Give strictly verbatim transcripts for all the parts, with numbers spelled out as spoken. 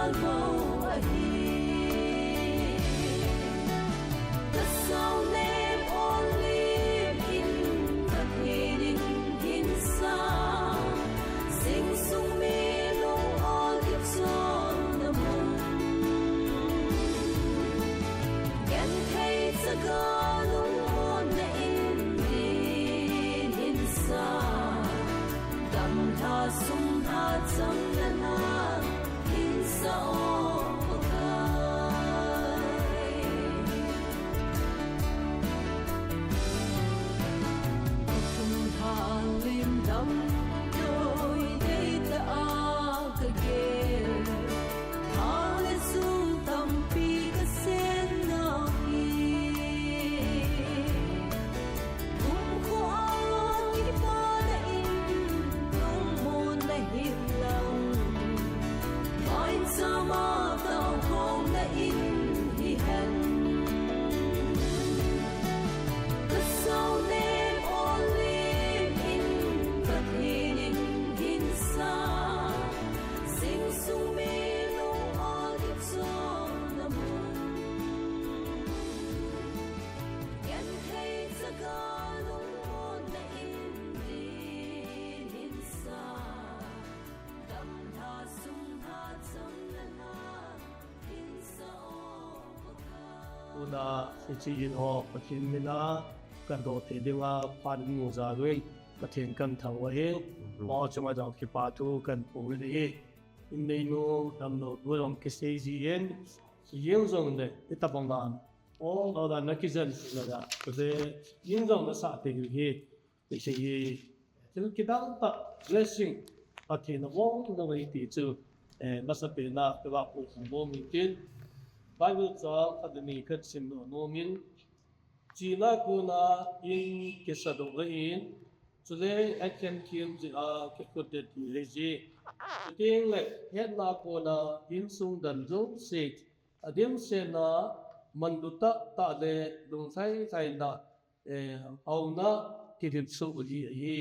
Ahi. Ka sao nem ol lim in Pathen in hin sa, sing sung mi lung ol kichonna mun. Genthei chaga lungmonna in din hin sa, gamla sum lha chang lana hin sa o Pakai. Ka thum lhan lim dam doi dei ta a ka gel. Tha le sum tampi ka sen na hi. Kumkhuo a kipana in lungmonna hin lang, maicham a taokhomna in hihen. Ka sao nem ol lim in Pathen in hin sa, sing sung mi lung ol kichonna mun. Genthei chaga lungmonna in din hin sa, gamla sum lha chang lana hin sa o Pakai. Tuna hiche in ho Pathen mina kadoh thei dinga phat in mu jal uvin Pathen kathangvah e. Amaho chunga jong kipa thu kaphong in ahi. Inneinu Damlou jong kisei jin, jeng jongle itobang a o, o da na kijen sila da. Kute in jong nasah thei u hi. Kisei hi. Thil kidang tah, blessing, Pathen in abol ngai ti chu, eh, masapen a keiva pu bol mi tin. Bible chang khat le ni kasim nom in. Chihna kona in kisadoh ahin, chule akhen thim jeh a kikhut det ahi ji. Chuteng le hetna kona insung dan jouse, adimset na, manlu tahtah le lunglhailhaina, eh, haona kidin soh ahi, ahi.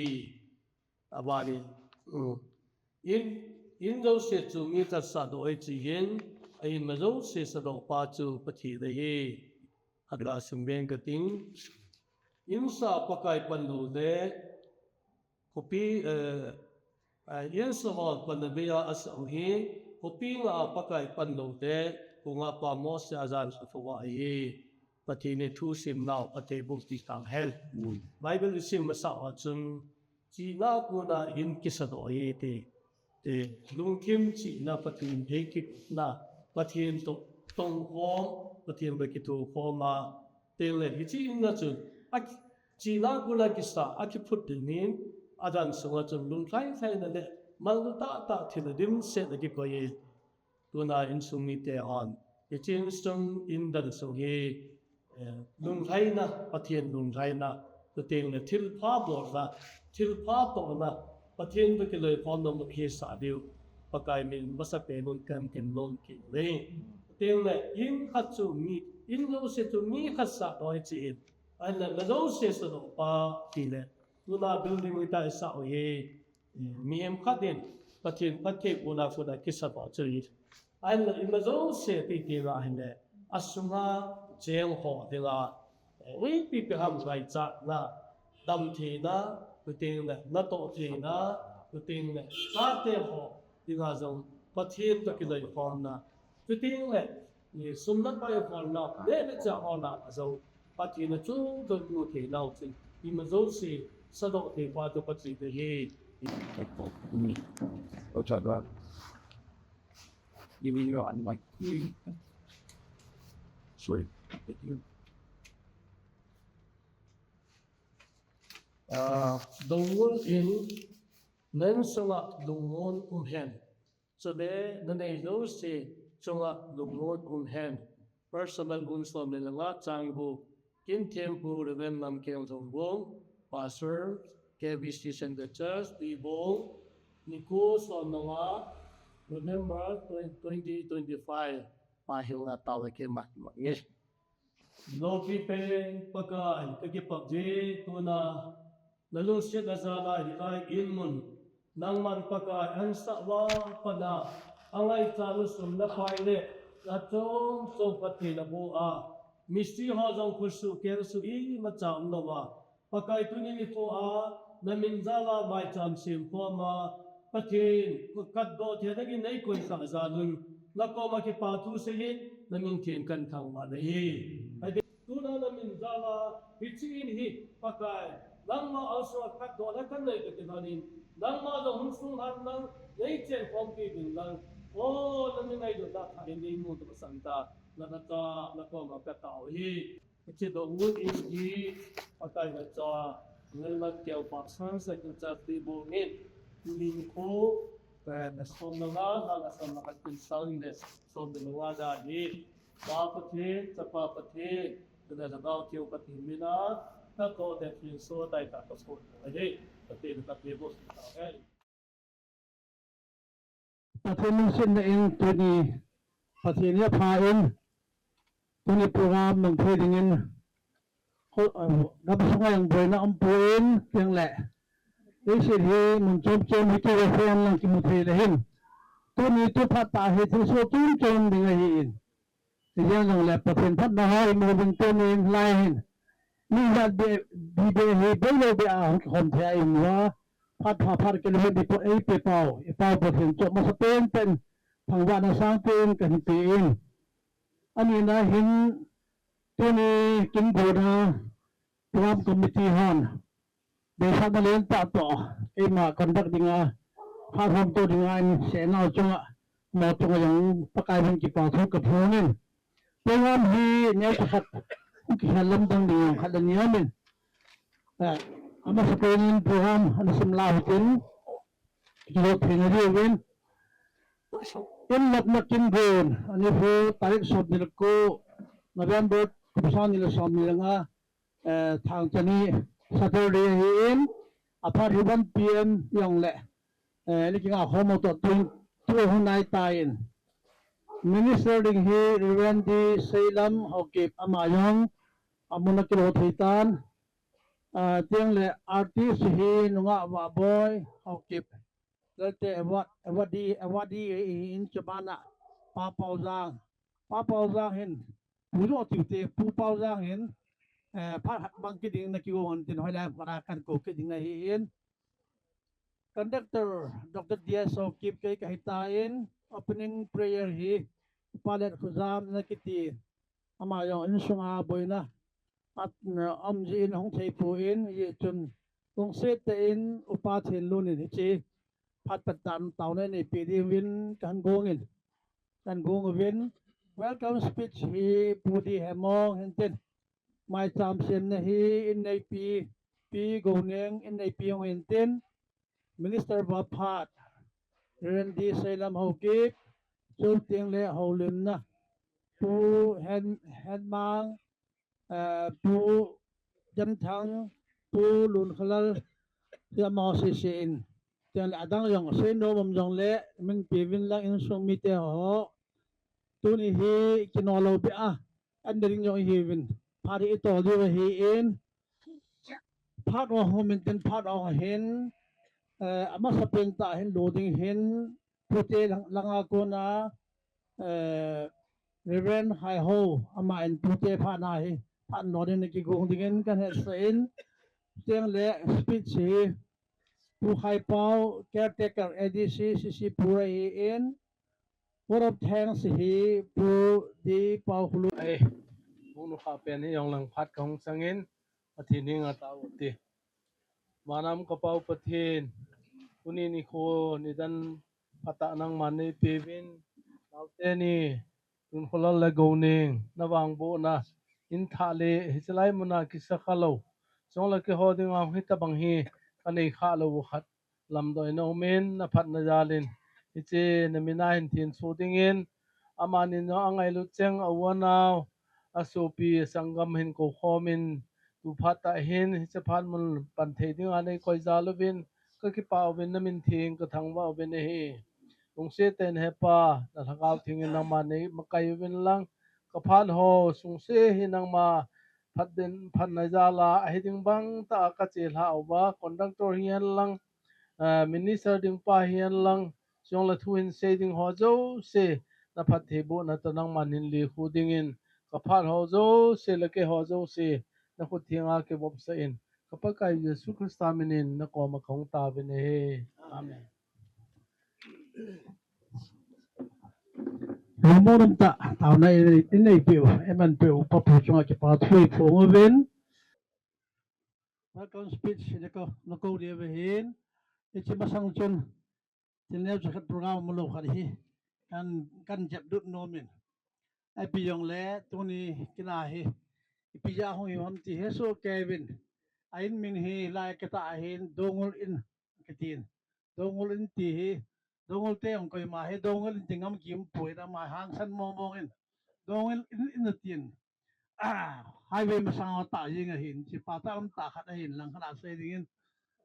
Abanin, um, in, in jouse chu mi khat sahdoh ahi, chujeh in a inma jouse sadoh pa chu Pathen ahi. Khat ga sim veng kating. In sah Pakai pan lou le, khopi, eh, eh, in sah ho pan le beiya asah u hi, khopi nga a Pakai pan lou le, kho nga pa Mose ajan a thu ahi. Pathen in thu simna u athei bou ti tang hen. Bible i sim masa uva chun, chihna kona in kisadoh ahi ti. Ti, lungthim chihna Pathen theikitna, Pathen toh tongkhom, Pathen toh kithokhom a, teng le hiche in a chun, a ki-, chihna kona kisa, akiphut ding in, adan sunga chun lunglhailhaina le, manlu tahtah thil adimset a kikoi e. Tuna insung mite hon, hiche insung in dan sung hi, eh, lunglhaina, Pathen lunglhaina, chuteng le thilpha bolna, thilpha tohna, Pathen toh kiloikhomna mu hisah diu, Pakai min masapen in kahin lom kit uve. Chuteng le in khat chu mi, in jouse chu mi khat sahdoh ahi cheh in, ahinla na jouse sadoh pa ti le, tuna building hita isah u hi, mihem khat in Pathen phatthei bohna kona kisadoh chu ahi. Ahinla ima jouse ti ti la ahile, asunga cheng ho dinga, eh, ipi ipi ham ngaichatna, damtheina, chuteng le natoh theina, chuteng le chate ho dinga jong Pathen toh kiloikhomna, chuteng le, eh, sum le pai holna, neh le chah holna a jong Pathen a chu donbut thei nau chun, ima jouse sadoh thei pa chu Pathen ahi. Sorry. Ah, dongul in na insunga lungmon um hen. Chule nanei jouse chunga lungmon um hen. First Samuel bung som le nga chang gup. Kinthempu Reverend Lamkeng Lhungbung, Pastor, K B C Central Church, Tuibong, nikho som le nga, November twenty twenty-five. Pa hil na tao le ke ma. Yes. Lopi pen Pakai, kakipah e tuna, nalungsetna jal a hilai in mun, nangman Pakai ansah uva pat a, Angaichat na sum na pai le, na chom chom Pathen aboh a, mistri ho jong khut suh keng suh imacha umlou a, Pakai tuni nikho a, na min jal a maicham sem khom a, Pathen, katdoh theina dingin nei koisah jal un, na koma kipa thu seiyin, na min theng kahin thangvah nahi. Tuna na min jal a, hiche in hi, Pakai, nangma angsunga katdohna kanei kati lhonin, nangma jong hung sunglhan lang, nei chenkhompi uvin lang, o, na min ngailutna thah in nei mudoh sah in tia, na, na cha, na koma katao hi. Hiche dohnud in hi, Pakai na cha, nangma keu pa sang sa kin cha ti bou ngin, min khu, eh, na som na nga, na, na som na nga kin sang le, som na nga da hi. Pa Pathen, Chapa Pathen, tuna Lhagao Theng Pathen mina, na ko de thin so dai ta ka so ahi, Pathen ka pe bo su ta ahi. Pathen lungsetna in tuni, Pathen hi apha in, tuni program nang thei dingin, Ko, ah, gam sunga jong boina um poi, teng le. Leiset hi mun chom chom hi kei le hen lang kimu thei le hin. Tuni tu phat tah hi thilsoh chom chom ding ahi in. Hijeng jong le Pathen phatna ho imu ding tuni in lai hin. Mi jat be, bi be hi be lo be a hung kikhom thei a imu a. Phat pha phat kei le hin di po ei pe pau. I pau Pathen chu masa pen pen. Thangvahna sang pen kahin pe in. Ani na hin tuni kin gona Program committee hon deisahna lentah toh, keima conduct dinga, phat hom to dinga in seinom chunga, mo chunga jong Pakai min kipa thu kaphong in. Program hi neo khat, hung kikhel lamdang ding jong khat le ni aum in. Eh, amasa pen in program ana simlha hitin, kilo thei na diuvin. In lopna kin gon, ani hu tarik som ni le ko, November, kum sang ni le som ni le nga, eh, thangcha ni Saturday ahi in, aphat hi one P M jong le, eh, ni kinga khom u toh tun, tu hu nai ta in. Minister ding hi Reverend D Seilam Haokip ama jong, amun a kilo thei tan, ah, teng le artist hi nungah Vahboi Haokip. Lalte award, awardee, awardee ahi in chubana Pa Paujang. Pa Paujang hin, Pu jo tiu te, Pu Paujang hin, eh, phat hat bang kit ding na kigong tin hoilai para kan ko kit ding ahi in. Conductor, Doctor D S Haokip kei kahi ta in, opening prayer hi, Upa Letkhojam na kiti, ama jong insunga boina, at, eh, um ji in hung thei poi in, hijeh chun, lungset tah in, Upa Thenlun in hiche, phat pat dan taona nei pe diuvin kahin gong in. Kahin gong uvin. Welcome speech hi Pu D Hemong hin tin. Maicham semna hi in neipi, Pi Gouneng in neipi hung hin tin. Minister vaphat, Reverend D Seilam Haokip, chuteng le houlimna, Pu Hen, Henmang, eh, Pu Jamthang, Pu Lunkholal, ti amaho sese in. Chuteng le adang jong, seinom um jong le, min pe uvin lang insung mite ho. Tuni hi kino lou beh a, an ding jong ihiuvin. Phat hi itol diu ahi in. Phat ho hung um in tin phat ho hin, eh, amasa pen tah hin lo ding hin, Pute lang, langa kona, eh, Reverend Haiho, ama in Pute phat na hi, phat no ding na kigong dingin kahin hetsah in, chuteng le speech hi, Pu Khaipau, caretaker A D C, C C Pu ahi in, vote of thanks hi, Pu D Paokholun. Ai, Pu nu kha pen hi jong lang phat kahung chang in, Pathen henga tao u ti. Manam ka Pa u Pathen, tuni nikho nidan phatah nangman nei peuvin, naote ni, Lunkholal le Gouneng, na vangbohna, in thah le, hiche lai muna kisa khalou, chule keiho dinga hung hitabang hi, kanei khalou u khat, lamdoi na um in, na phatna jal in, hiche na min a hin thenso dingin, amani jong angailut cheng a u anao, asopi, asanggam hin kou khom in, tu phat tah hin, hiche phat mun pan thei dinga nei koi jal uvin, ka kipah uvin, na min theng ka thangvah uvin ahi. Lungset tah in he Pa, na Lhagao Theng in nangma nei makai uvin lang, ka phat ho sungse hi nangma phat den, phatna jal a, ahi ding bang tah a ka chelhah uva, conductor hihen lang, ah, minister ding pa hihen lang, Chule thu hinsei ding ho jouse, na phattheibohna toh nangman hin lekhu dingin, ka phat ho jouse le kei ho jouse, na khut thenga kivopsah in, ka Pakai Jesu Christa minin na koma kahung taovin ahi. Amen. Lungmong um tah, taona in, in eipeh u, eimanpeh u, Pa Pu chunga kipa thu eiphong uvin. Welcome speech, na ko, na ko dia ve hin. Hiche masang chun, thil neo cha khat program umlou khat hi. Kan, kan jep dut nom in. Ipi jongle, tuni kin a hi. Ipi jeh a hung hi ham ti hesoh kei uvin. A in min hi lai kitah ahin, Dongul in kitin. Dongul in ti hi, Dongul te jong koima hi, Dongul in ti ngam kium poi, ama hangsan mong mong in. Dongul in, in atin. Ah, highway masang a tah jeng ahin, hiche pa tah lam tah khat ahin, lang khat a sei dingin.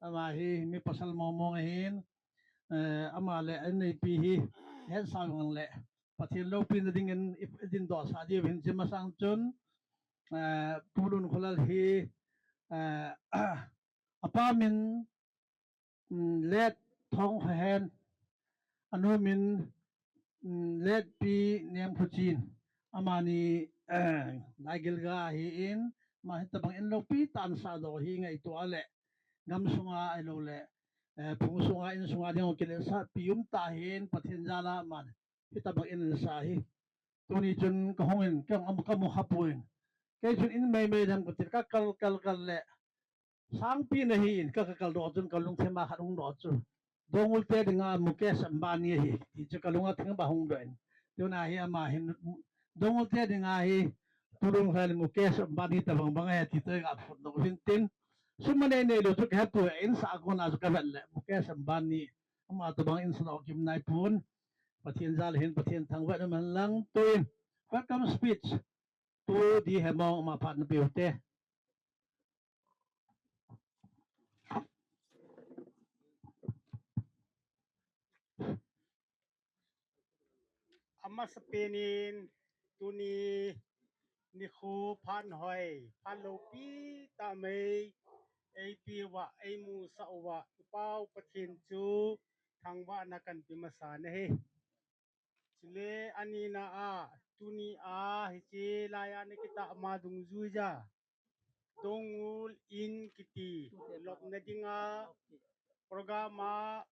Ama hi, mi pasal mong mong ahin. Eh, ama le, a in neipi hi, hetsah jong le. Pathen loupina dingin, i, i dindoh sah diu hin, hiche masang chun. Eh, Pu Lunkholal hi, eh, apa min, um, Let Thongkhohen, anu min, um, Let Pi Nemkhochen, amani, eh, Laigilga ahin, ama hitabang in loupi tah in asahdoh hi ngaito a le, gam sunga ahilou le, eh, phung sunga, in sunga ding ho kiletsahpi um tah ahin, Pathen jal a aman hitabang in asah hi. Tuni chun kahung in, kei jong kamu khapoi. Kei chun in meimei dang kati, kakal, kal, kal le. Sangpi nahi in, ka, kakal doh chun kalungthim a khat hung doh chu. Dongul te dinga Mukesh Ambani ahi, ti chu kalung a thing ba hung doh in. Tuna hi ama hin, Dongul te dinga hi, Pu Lunkholal Mukesh Ambani tabang bang ahi, ti toh kaphut doh hin tin. Sum anei neilou chu kahe poi, in sah a kona chu kavet le, Mukesh Ambani, ama tabang in sahdoh kim nai pon. Pathen jal hin, Pathen thangvah in um hen lang, tuin. Welcome speech. Pu D Hemong, ama phat na pe u te. Amasapen in tuni nikho phat hoi, phat loupi tah mai, eipeh uva, eimusah uva, i Pau Pathen chu thangvahna kahin pe masa nahi. Chule anina a, tuni a, hiche lai a ana kitah ma dungjuiya, Dongul in kiti, lopna dinga, program a,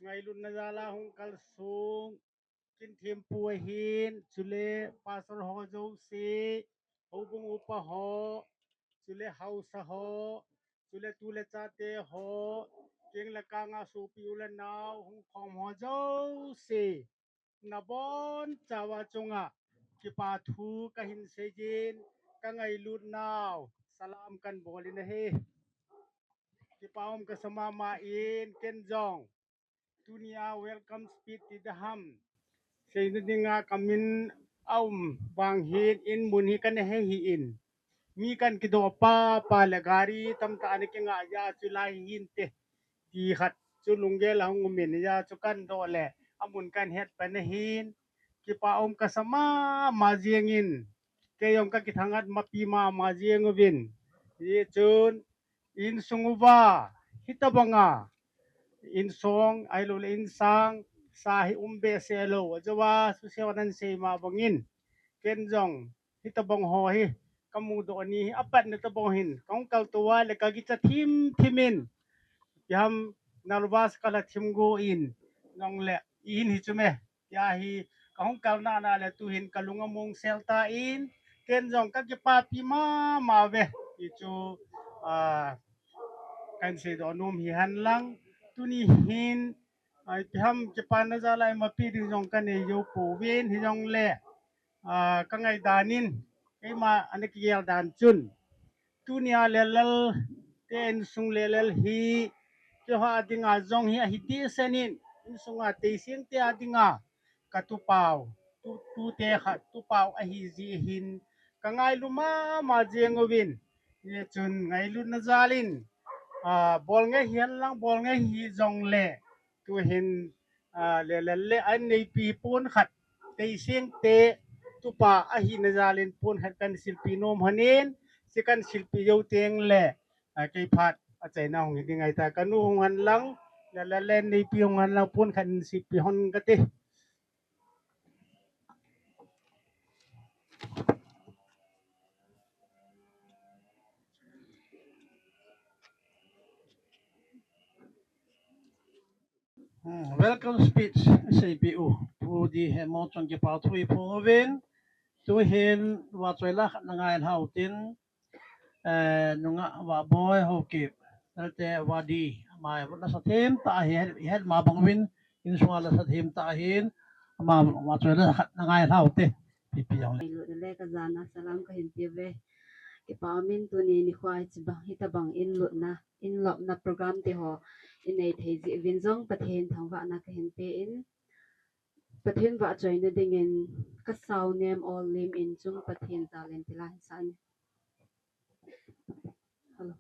ngailutna jal a hung kalsong, kin thempu ahin, chule pastor ho jouse, houbung upa ho, chule haosa ho, chule tu le chate ho, keng le kang a sopi u le nao, hung khom ho jouse, nabonchauva chunga kipa thu kahin seijin, kangailutnau salam kahin bol in ahi. Kipa um kasa mama in, ken jong tuni a welcome speech ti ding ham, seina dinga kamin aum vang hin, in mun hi kana he hih in, mi kahin kidoh papa le gari tamtah ana kingah jeh a chu lai hinte, ti khat chu lunggel ahung um in, hijeh a chu kahin doh le amun kahin het pan ahin, kipa um kasa mama jengin, kei jong kakithangat mapi mama jeng uvin. Hichun insung uva hitabanga insong ahilouleh insang sa hi um behseh lou, ajouva suseu nan sei ma bangin, ken jong hitabang ho hi kamudoh ni hi apatna tabang hin kahung kaltou a le kakicha thim thim in, ipi ham, nervous kala thim go in, jongle ihin hichu me, tia hi kahung kalna na le tuhin kalung among sel tan, ken jong kakipapi mama uve, ti chu, ah, kahin seidoh nom hi hen lang, tuni hin, ah, ipi ham, kipana jal a imapi ding jong kanei jou pouvin, hijongle, ah, kangaidan in, keima ana kigel dan chun, tunia Lellel te insung Lellel hi, keiho a dinga jong hi ahi dehset in, insunga Teiseng te a dinga katupau, tu, tute khat tupau ahi jeh hin, kangailu mama jeng uvin, hichun ngailutna jal in, ah, bol ngai hi hen lang, bol ngai hijongle, tuhin, ah, Lellel le a inneipi pon khat, Teiseng te tupa ahina jal in pon khat kahin silpi nom hen in, hiche kahin silpi jou teng le, ah, kei phat achaina hung hi ding ahitai, kanu hung hen lang, Nalalen neipi hon ngan lang pon khat in seipi hon kati. Hmm, welcome speech, seipi u. Pu D. Hemon chun kipa thu iphong uvin. Tuhin vahchoi la khat na ngai lhau tin. Eh, nungah Vahboi Haokip, Lalte Vadi, ama in lasa themtah ahi, het, het ma bang uvin, insunga lasa themtah ahin, ama vahchoi la khat na ngai lhau te, pipi jong le. Lutna le kajana salam kahin pe uve. Kipa umin tuni nikho a hiche bang, hitabang in lutna, in lopna program te ho, in nei thei jeh uvin jong Pathen thangvahna kahin pe in, Pathen vahchoina dingin, Ka sao nem ol lim in chung Pathen jal in ti la hin sa in. Hello.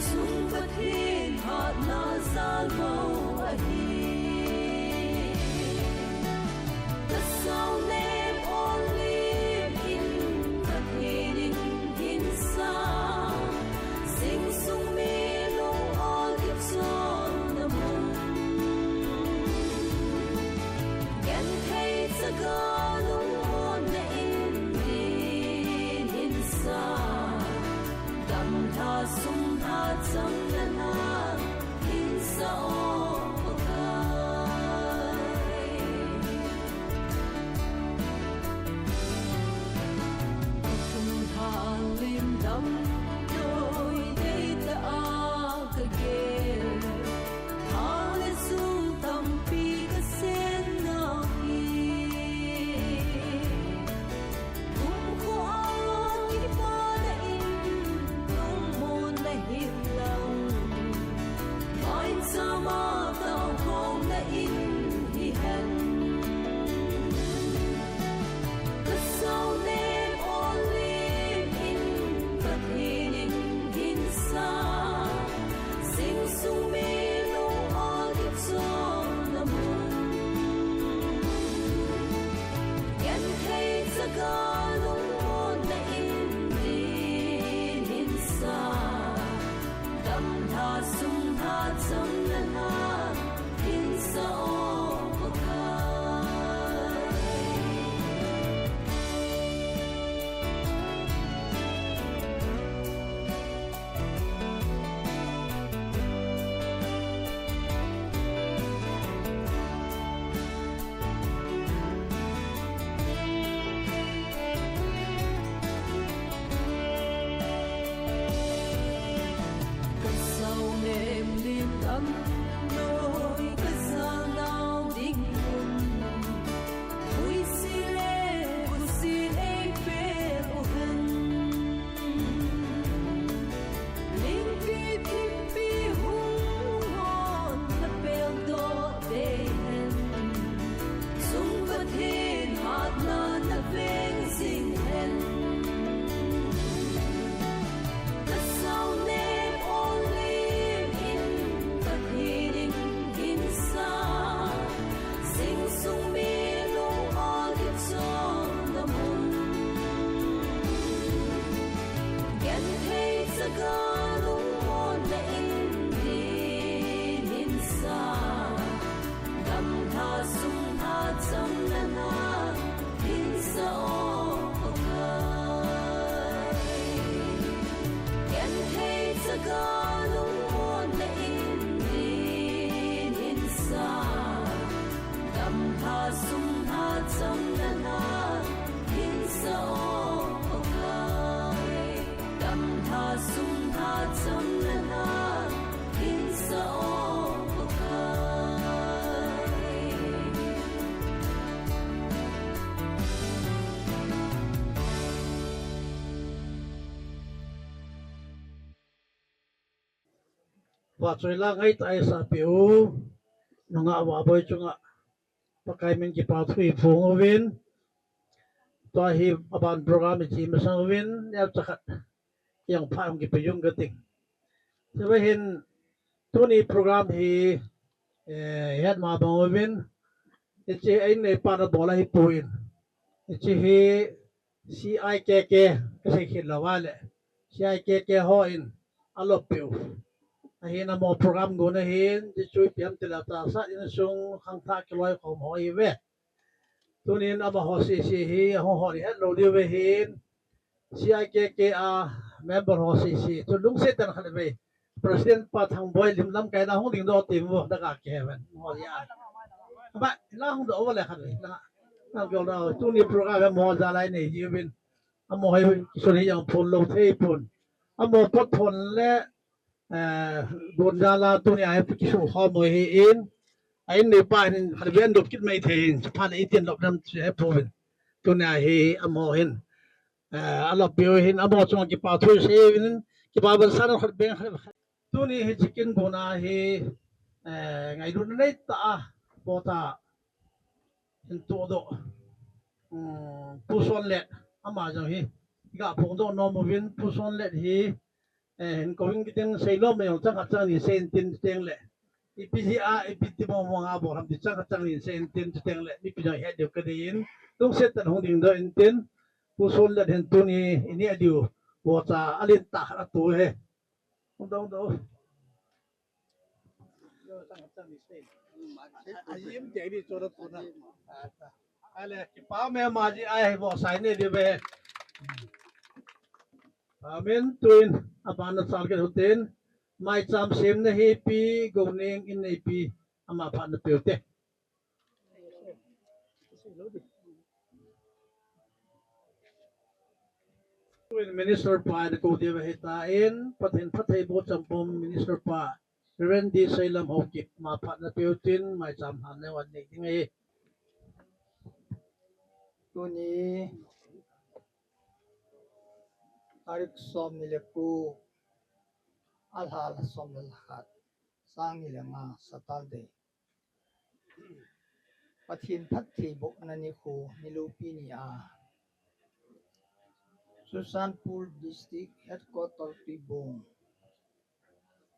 Chung Pathen hatna jal mo ahi. Ka sao nem ol lim in Pathen in hin sa, jing sung mi lung ol kichonna mun. Genthei chaga lungmonna in din hin sa. Gamla sum lha chamna na hin sa o Pakai. Thum lhan lim damloi deitah a ka gel. Tha le sum tampi ka sen nau hi. Kumkhuo a kipana in, lungmonna hin lang. Maicham a taokhomna in hihen. Ka sao nem ol lim in Pathen in hin sa. Jing sung mi lung ol kichonna mun. Genthei chaga lungmonna in din hin sa. Gamla sum lha chamna na hin sa o Pakai. Ka sao nem lim damloi ka jal nau ding un. Huisi le huisi ei pel u hen. Lingpi thimpi hung hon na peldoh dei hen. Chung Pathen hatna na veng jing hen. Ka sao nem ol lim in Pathen in hin sa. Jing sung mi lung ol kichonna mun. Genthei chaga lungmonna in din hin sa. Gamla sum lha chamna na hin sa o Pakai. Genthei chaga lungmonna in din hin sa. Gamla sum lha chamna na hin sa o Pakai. Gamla sum lha chamna na Vahchoi la ngaitah a eisahpeh u, nungah Vahboi chunga Pakai min kipa thu iphong uvin, tua hi aban program iche masang uvin, neocha khat jong phat hung kipe jing kating. Hiche hin tuni program hi, eh, hetma bang uvin, hiche a in neipan abol ahipoi. Hiche hi C I K K, kasei khel lou a le, C I K K hon alop peh u. Ahin amaho program gon ahin, hichu ipi ham itile Chassad insung khangthah kiloikhom ho ahiuve. Tunin amaho sese hi, ahung hon ihet lou diu ahin, C I K K a member ho sese, chu lungset tah in khatvei President pa Thangboi lim lamkaina hung dingdoh tin vo, daka kihe ven. Amaho hi a. Ba, la hung doh vo le khatvei. La, la hung doh, tuni program hi amaho jal a inei jiuvin. Amaho hi, kisun hi jong phon lou thei pon. Amaho pot phon le, eh, gon jal a tuni a hi kisu khom u ahin. A in neipa hin, khatvei in dop kit mai thei hin. Chuphat le iti in lop dem chu hepouvin. Tuni a hi amaho hin. Eh, alop peh u ahin, amaho chunga kipa thu isei uvin, kipa bansan a khat beng khat. Tuni hi chicken gon a hi, eh, ngailutna neitah a, pota hin tohdoh. Um, Pu Sonlet, ama jong hi, iga phongdoh nom uvin, Pu Sonlet hi, eh, hin kou in kitin sei nom mai jong chang khat chang ni sei intin chuteng le. Ipi jeh a, ipi ti mong mong a bol ham ti chang khat chang ni sei intin chuteng le. Mipi jong het diu kadei in, lungset tah in hung dingdoh intin, Pu Sonlet hin tuni ineh diu vohcha alen tah khat ato e. Hung doh, hung doh. Ale, kipa um e, ama jeh a hi vohcha ineh diu ve. Amen. Tuin, abana chal kit u hitin, maicham semna hi Pi Gouneng in neipi, ama phat napeh u te. Tuin Minister pa in kou diu ahitan, Pathen phattheiboh champum Minister pa, Reverend D Seilam Haokip, ama phat napeh u tin, maicham hanna nei ding ahi. Tuni, tarik somni le ko, alha som le khat, sang ni le nga, Saturday. Pathen phattheibohna nikho, niloupi ni a, Churachandpur District Headquarter Tuibong,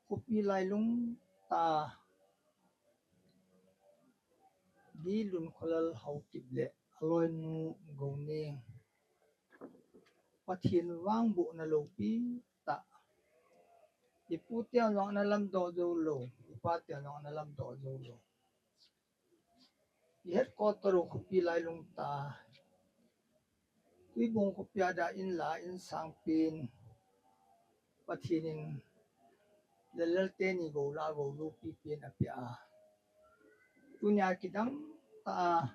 khopi lailung tah a, Pi Lunkholal Haokip le aloinu Gouneng, Pathen vangbohna loupi tah. Ipu te jong ana lamdoh jou lou, ipa te jong ana lamdoh jou lou. I headquarter u khopi lailung tah a, Tuibong khopi a dia in la in sangpen, Pathen in lel lel teni gou la gou loupi pen apeh a. Tunia kidang tah a,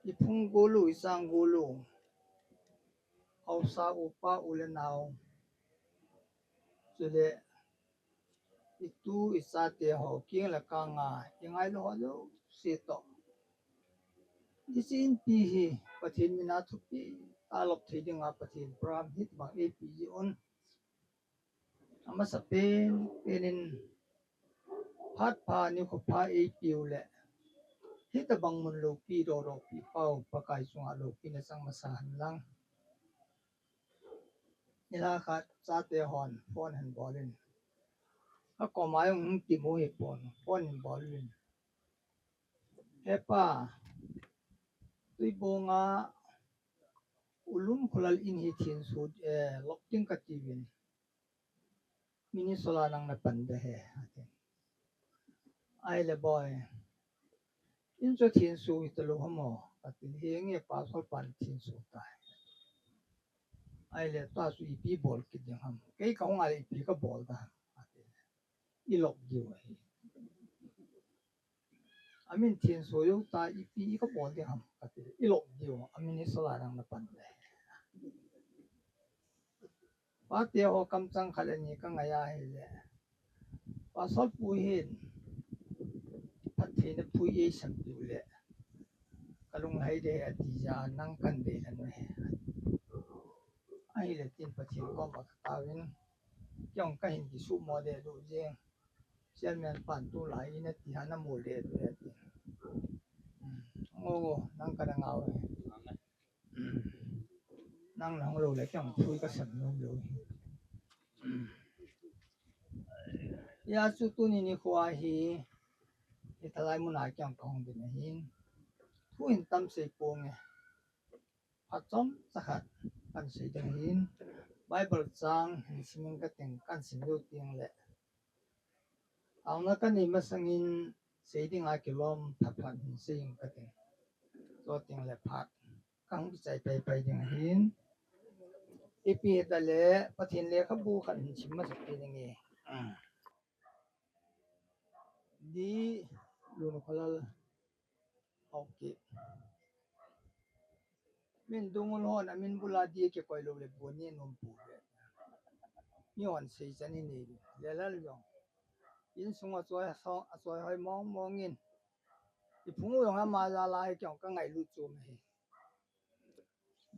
iphung gou lou, ichang gou lou, haosa upa u le nao, chule itu ichate ho keng le kang a, ingailou ho jouse toh, hiche inpi hi Pathen min a thupi tah a lop thei dinga Pathen program hitobang eipeh jeh un. Amasapen pen in phat pha nikho pha eipeh u le, hitobang mun loupi doh doh peh pau Pakai chunga loupina chang masa hen lang. Nilhah khat chate hon phone ahin bol in, akoma jong hung kimu hipon, phone ahin bol in, "He pa, Tuibong a U Lunkholal in hi thenso, eh, lop ding kati uvin, Minnesota nang napan ding ahi," ati. "Ahile boi, in chu thenso hitalou ham o?" ati. "Henge, pastor pan thenso tai." "Ahile tua chu ipi bol kit ding ham? Kei kahung a le ipi kabol ding ham?" ati. "Ilop diu ahi." "Amin thenso jou ta, ipi kabol ding ham?" kati. "Ilop diu, a Minnesota nang napan ding ahi." Pate ho kamchang khat le ni kangai ahile, Pastor pu hin phattheina phui eisan diu le, kalung hai ding ahi ati jeh a nang kan dei lhon ahi. Ahile tin Pathen koma kataovin, Kei jong kahin kisuhmo deh lou jeng. Chairman pan tulai in ati, ana mol deh lou e ati. Hmm. Ngo, ngo, nang kana ngau e. Hmm. Nang nahung lou le kei jong thu kasem nom lou. Hmm. Hijeh chun tuni nikho hi, hitalai muna kei jong kahung ding ahin. Thu hin tam sei ponge. Phat chomcha khat kahin sei ding ahin, Bible chang hin simin kating, kahin sim leu tengle, taona kanei masangin sei dinga kilom phat phat hin sei inge kating. Chuteng le phat kahung kichai paipai ding ahin. Ipi hitaleh Pathen lekhabu khat hin sim masa kit inge. D. Lunokholal. Okay. Min dungul hon amin bula D kikoi lou le bu ni nom pouve. Mihon sei chan inei le lal jong. Insunga choi hoi, achoi hoi mong mong in. Iphung u jong ama jal a hi kei jong kangailut chu ahi.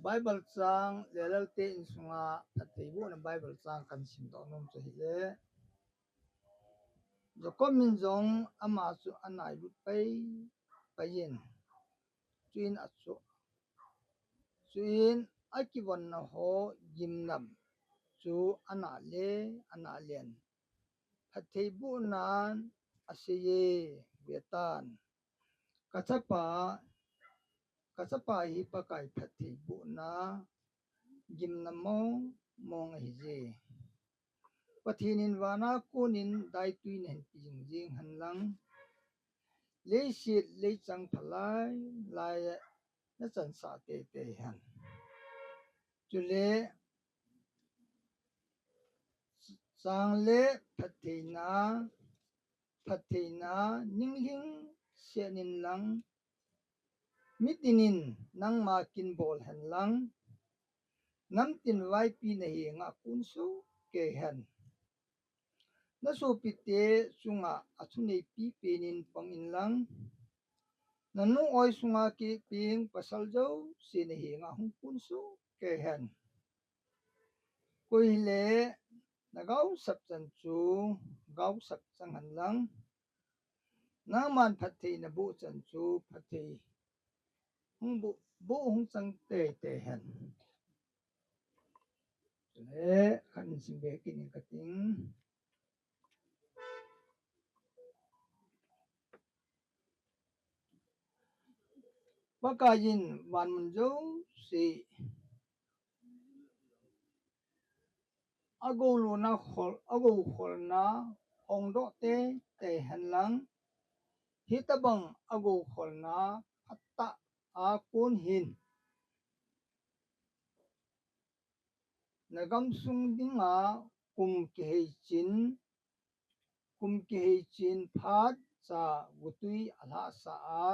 Bible chang, Lelal te insunga phattheibohna Bible chang kahin simdoh nom chu ahile, Jacob in jong ama chu anailut pai pai in, chuin achu, chuin akivonna ho gimnam chu ana le, ana len. Phattheibohnan aseiye, vetan. Kachapa, kachapa hi Pakai phattheibohna gimnam mong mong ahije. Pathen in vana konin daitui nahin pe jing jing henlang, leiset leichang phalai lai a nachansah teitei hen. Chule chang le phattheina, phattheina ninglhing seh inlang, mitinin nangma kin bol henlang, namtin vaipi nahenga kun soh kei hen. Nasopite chunga athuneipi penin pang inlang, nanu oi sunga kipeng pasal jouse nahenga hung kun soh kei hen. Koi hile nagaosap chan chu gaosap chang henlang, nangman phatthei naboh chan chu phatthei hung boh, boh hung chang teitei hen. Chule kahin simbe kit inge kating. Pakaiyin van mun jouse agoulutna khol, agoukholna hongdoh teitei henlang, hitobang agoukholna phatah a kon hin nagamsung dinga kum kihei chin, kum kihei chin phat cha gotwi alhahsah a,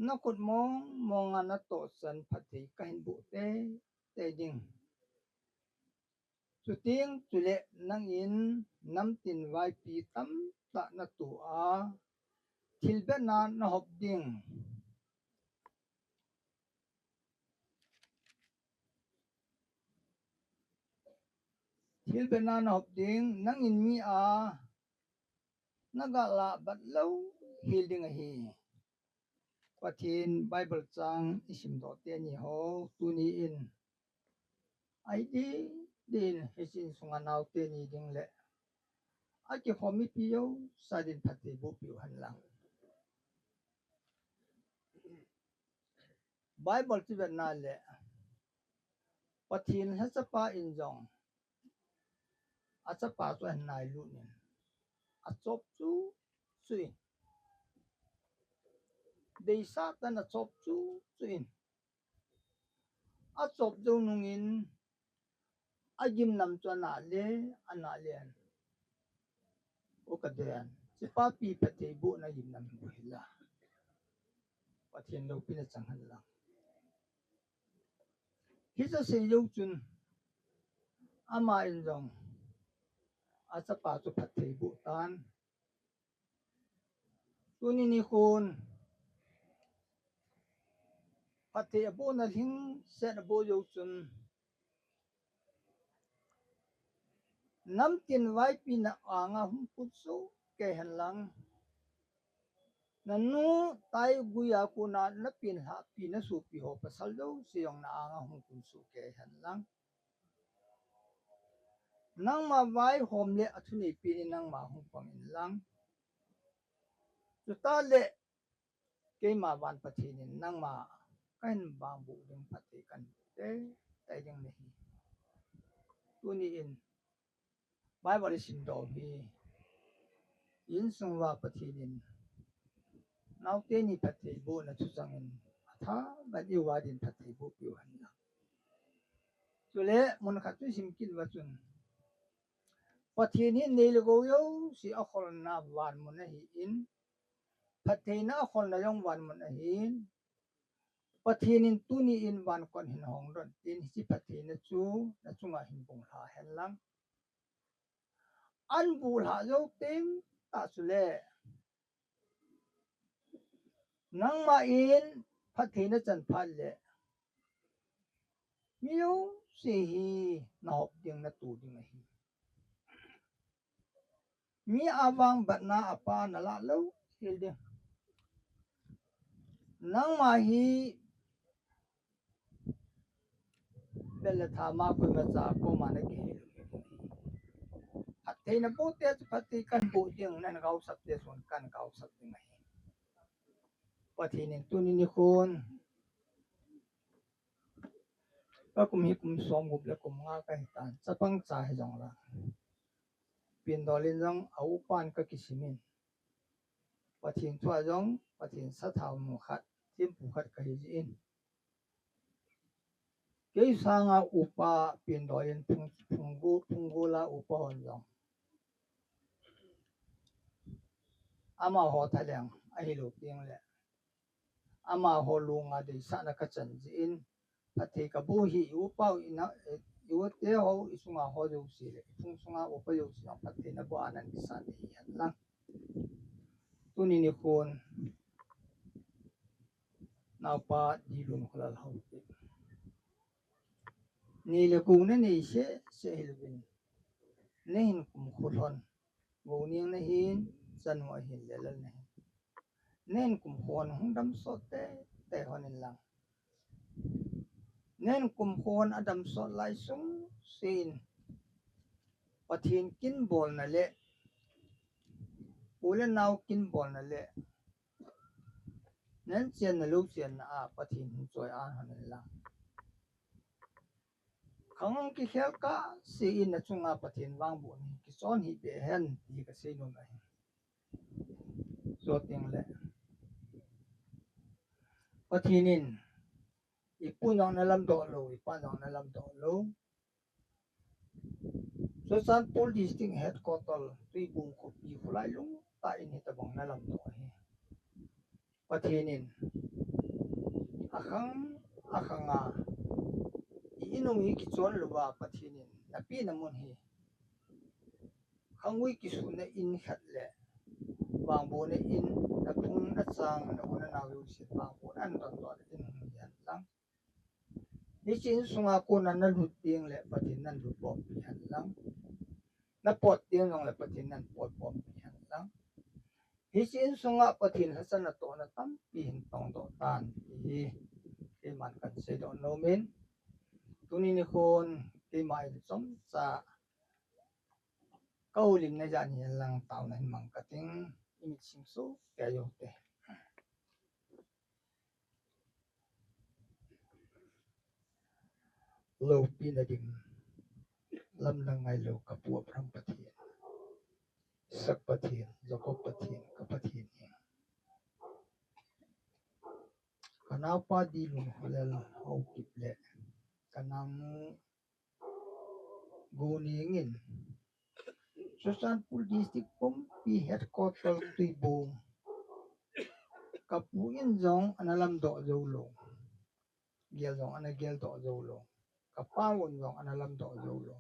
nakhut mong monga natoh chan phatthei kahin boh teitei ding. Chuteng chule nangin namtin vaipi tamtah natoh a, thilbehna nahop ding. Thilbehna nahop ding, nangin mi a nagalah bat lou hel ding ahi. Pathen Bible chang isimdoh teni ho, tuni in ahi ding ding in hiche insunga naote ni ding le akikhom mipi jouse din phatthei boh peh u henlang. Bible chu vetna le Pathen lhachapa in jong achapa chu ahin nailut in, achop chu chu in, deisah tah in achop chu chu in, achop jou nungin agimnam chu ana le, ana len. O kaden, hiche papi phatthei bohna gimnam hi bou hila, Pathen loupina chang henlang. Hiche asei jou chun, ama in jong achapa chu phatthei aboh tan. Tuni nikhon phatthei abohna lhingset aboh jou chun, Namtin vaipi na anga hung kut soh kei hen lang. Nanu tai guya kona napin lhahpi nasopi ho pasal jouse jong na anga hung kut soh kei hen lang. Nangma vaihom le athuneipen in nangma hung pang in lang. Chutah le keima van Pathen in nangma kahin vangboh ding phatthei kahin boh teitei ding nahi. Tuni in Bible isimdoh hi, insung uva Pathen in naote ni phatthei bohna thuchang in athaman iuva din phatthei boh piu hen lang. Chule mun khat chu isim kit uva chun, Pathen hi nei le gou jouse akholna van mun ahin, phattheina akholna jong van mun ahin, Pathen in tuni in van kon hin hong doh in, hiche phattheina chu nachunga hin bung lha hen lang. Ahin bung lha jou teng tah chule, nangma in phattheina chan phat le, mi jouse hi nahop ding, natoh ding ahi. Mi avangbatna apa nalah lou hel ding. Nangma hi bel le thama koima cha koma nakihei lou hel ding. Phatthei naboh te chu phatthei kahin boh ding, nahin gaosap te chun kahin gaosap ding ahi. Pathen in tuni nikhon, kakum hi kum som gup le kum nga kahitan, chapang cha hijong lang, Pindol in jong a upan kakisim in, Pathen thua jong Pathen sathau nu khat, thempu khat kahi jeh in, kei sanga upa Pindol in phung, phung go, phung gola upa hon jong amaho thalheng ahilou teng le, amaho lunga deisahna kachan jeh in, phatthei kaboh hi i upa u ina, i u te ho, i sunga ho jouse le i phung sunga upa jouse jong phatthei naboh a nahin kisah ding ahi hen lang. Tuni nikhon, naopa Dilun Kholal Haokip, nei le gou nanei seh seh hilouvin, nahin kumkho lhon, Gouneng nahin, chanu ahin, Lelal nahin, nahin kumkho lhon hung damsot teitei lhon in lang. Nahin kumkho lhon adamsot lai sungse in, Pathen kin bolna le u le nao kin bolna le nahin chenna lou chenna a Pathen hin choi-at lhon in lang. Khang hung kikhel kahse in nachunga Pathen vangbohna hi kichon hih beh hen ti kasei nom ahi. Chuteng le, Pathen in ipu jong analamdoh lou, ipa jong analamdoh lou, Churachandpur District Headquarter Tuibong khopi kholai lungtah in hitobang nalamdoh ahi. Pathen in akhang akhanga i-in u hi kichon louva Pathen in napehna mun hi khangui kisuhna in khat le vangbohna in, naphung nachang, na u nanao jouse vangbohna in dondohna in hung hihen lang. Hiche insunga kona nalut teng le Pathen in nahin lut bompi hen lang. Napot teng jongle Pathen in nahin pot bompi hen lang. Hiche insunga Pathen lhachang natohna tampi hin tongdoh tan ti hi keiman kahin seidoh nomin, tuni nikhon keima in chomcha kahoulimna jat hihen lang taona hin mang kating, imit sing soh kei u hite. Loupina ding lamdang ngailou kapu Abraham Pathen, Isak Pathen, Jacob Pathen, ka Pathen hi. Kanaopa Dilun Kholal Haokip le kanao nu Gouneng in Churachandpur District pumpi Headquarter Tuibong, kapu in jong analamdoh joulou, gel jong anageldoh joulou, kapa un jong analamdoh joulou.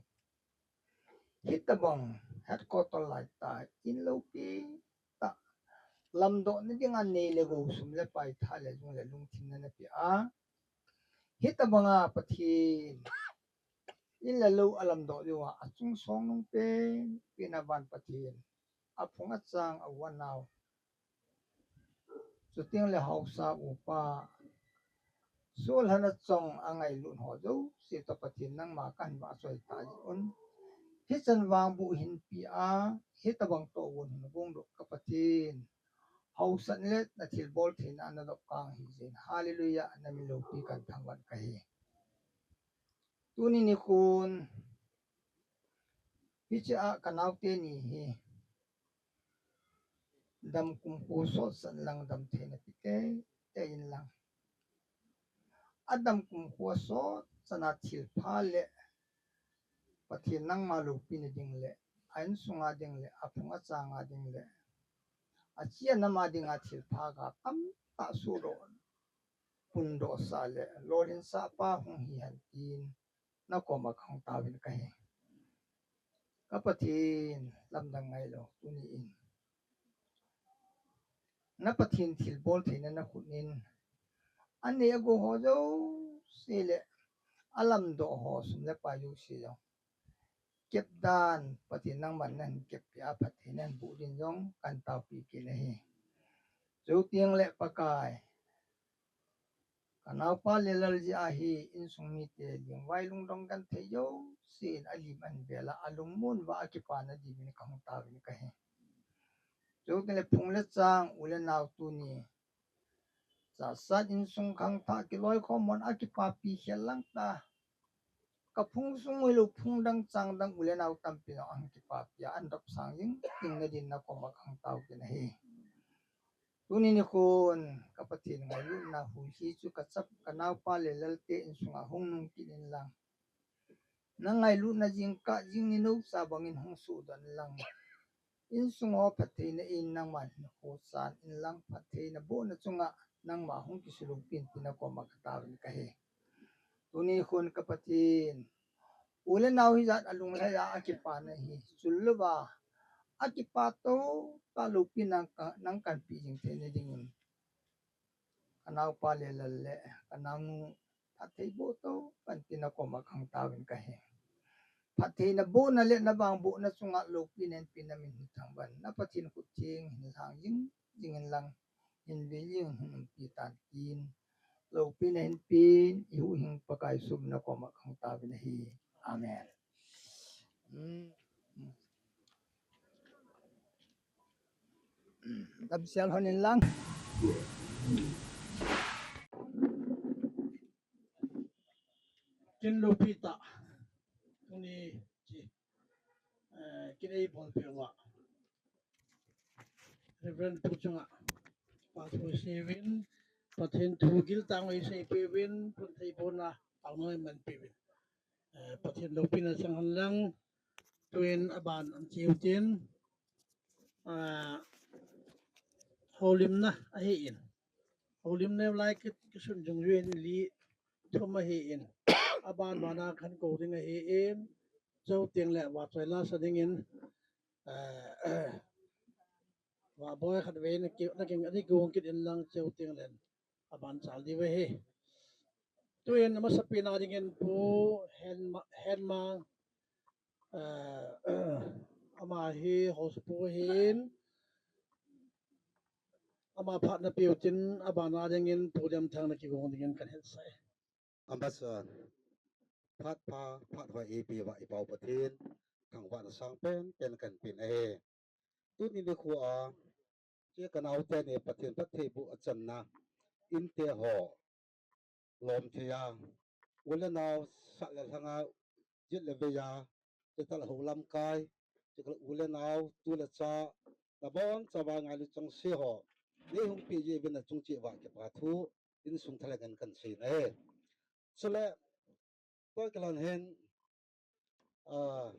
Hitobang Headquarter laitah in loupi tah, lamdohna dinga nei le gou, sum le pai, tha le jung le lungthim nanapeh a, hitobanga Pathen in le lou alamdoh diu a, achung song nung pen, pen a van Pathen, aphung achang a u anao, chuteng le haosa upa, Saul hana chong a ngailut ho jouse toh Pathen nangma kahin vahchoi tah jeh un. Hichan vang buh hinpi a, hitobang toh gon hin gongdoh ka Pathen. Haosa le na thilbol theina nadop kang hijeh in. Hallelujah, namin loupi kahin thangvah kahi. Tuni nikhon, hiche a kanaote ni hi. Dam kumkho sot san lang dam theina pe teitei in lang. Adam kumkho sot san a thilpha le Pathen nangma loupina ding le, a insunga ding le, aphung achanga ding le, achi anama dinga thilpha ga tamtah sohdoh, pundoh sah le, lolhinsah pa hung hihen tin, nakoma kahung taovin kahi. Ka Pathen, lamdang ngailou, tuni in. Na Pathen thilbol theina nakhut in, anei agou ho jouse le, alamdoh ho sum le pai jouse jong. Kep dan, Pathen nangman nahin kep peh a phatthei nahin boh din jong, kahin taopi kit ahi. Chuteng le Pakai. Kanaopa Lellal jeh a hi insung mite lungvai lungdong genthei jouse in alim ahin bel a, alungmon uva akipana diuvin kahung taovin kahi. Chuteng le phung le chang, u le nao tuni. Chasat insung khangthah kiloikhom hon akipapi khel lang ta. Ka phung sung hilou phung dang chang dang u le nao tampi nong ahung kipapi a, ahin dopsang jing jing nadin nakoma kahung tao kit ahi. Tuni nikhon ka Pathen ngailutna huhhing chu ka chap kanaopa Lellalte insunga hung nung kit in lang. Na ngailutna jingkah jing ni noucha bangin hung sohdoh in lang. Insung ho phattheina in nangman hin khosan in lang, phattheina bohna chunga nangma hung kisulungpin tin nakoma ka taovin kahi. Tuni khun ka Pathen, u le nao hijat alunglhai a akipana hi chul louva, akipa tou tah loupina nang ka, nang kahin pe jing theina dingin. Kanaopa Lellal le kanaonu phatthei boh tou pan tin nakoma kahung taovin kahi. Phattheina bohna le navangbohna chunga loupina hinpe, namin hin thangvah in, na Pathen khut theng hin lhang jing jing in lang, hin ve jing hin umpi tan tin. Loupina hinpe, i huhhing Pakai Jesu min a nakoma kahung taovin ahi. Amen. Hmm. Damsel hon in lang. Kin loupi tah. Tuni chi. Eh, kin eibolpeh uva. Reverend Pu chunga. Pastor Sewin, Pathen thu giltah in eiseipeuvin, phatthei bohna, taona eimanpeuvin. Eh, Pathen loupina chang hen lang, tuin aban ahin cheu tin, ah, houlimna ahin. Houlimna lai ki, kisun jung jun li thum ahin. Aban bana kahin kou ding ahin. Chuteng le vahchoi la sa dingin, eh, vahboi khatvei na ki, na ki, na kigong kit in lang chuteng le aban chal diu ahi. Tuin amasapen a dingin Pu Henma, Henma, eh, ama hi host pu ahin, ama phat napeh utin, abana dingin Pu Lemthang na kigong dingin kahin hetsah e. Amasa, phat pha, phat hoi eipeh uva i Pau Pathen, thangvahna sangpen pen kahin pen ahi. Tuni nikho a, che kanaote ni Pathen phatthei boh achanna, inte ho, lom thei a, u le nao, sat le lhang a, jet le vei a, che tah le hou lamkai, che tah le u le nao, tu le cha, nabonchauva ngailut chengse ho, nei hung peh jeh uvin nachung cheh uva kipa thu, insung thalheng in kahin sei e. Chule, tua kilah hin, ah,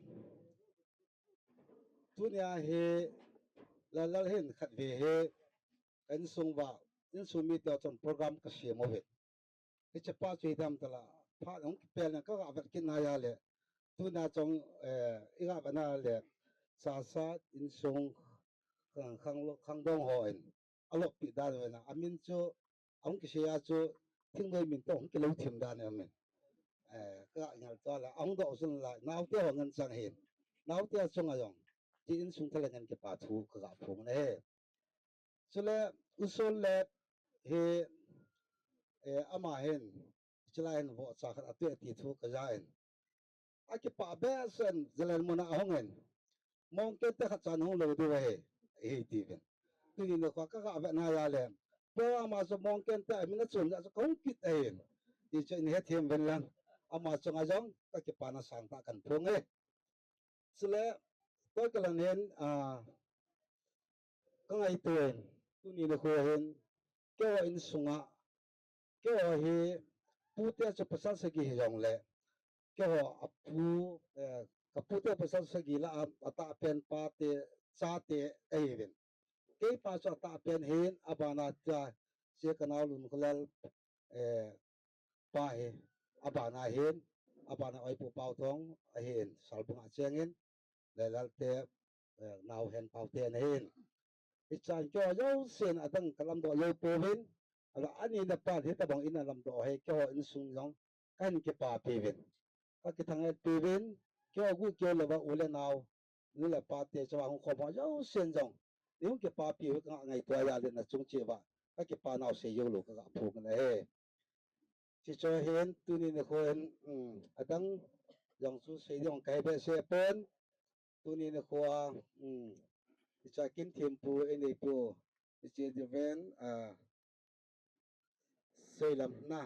tunia hi, Lallal hin khatvei hi, ka insung uva, insung mite chun program kasem uve. Hiche pa chu hidam tala, phat hung kipel in kaga vet kit nai a le, tunia chun, eh, iga vet na le, Chasat insung khang, khang, khangdong hon, aloppi dan uvin a, amin chu, ahung kisei a chu, thingnoi min toh hung kilou thim dan amin. eh, ka ngel to la, ahung doh sun la, naote ho ngen chang hin. Naote chunga jong, ti insung thalen ngen kipa thu ka ga phong na he. Chule, Usol le, he, eh, ama hin, chila hin vo cha khat atu ti thu ka ja in. Akipa behseh in, Zalen muna ahung in. Mongkente khat chan hung lou diu ahi, ahi ti ven. Tuni nikho ka ga ve na ya le. Program a chu Mongkente a min a chun ja chu ka hung kit ahi. Ti chu in hethem ven lang. Ama chunga jong ka kipana sangtah kan phong e. Chule, koi ka lang hin, ah, ka ngaito in. Tuni nikho hin, keiho insunga, keiho hi, pute chu pasal sagi hi jong le, keiho apu, eh, ka pute pasal sagi la a, atah pen pate, chate ahi ven. Kei pa chu atah pen hin, abana cha, che ka nao Lunkholal, eh, pa hi, abana hin, abana Oipu Pau Thong ahin, Salbung a cheng in, Lailalte, eh, nao Hen Pau te ahin. Hichan keiho jousen adang ka lamdoh jou pouvin, ala ani na pan hitabang in alamdoh he keiho insung jong, ka hin kipapi uvin. Ka kithang-et pi uvin, keiho gu keiho lou va u le nao, nu le pa te chu ahung khom ho jousen jong, nei hung kipapi uva ka ngaito a le na chung cheh uva, ka kipa nau sei jou lou ka ga phong na he. Chi cho hin, tuni nikho hin, um, adang jong chu sei ding ka he behseh pon, tuni nikho a, um, icha kin thim pu, inei pu, ichi di ven, ah, Seilam na,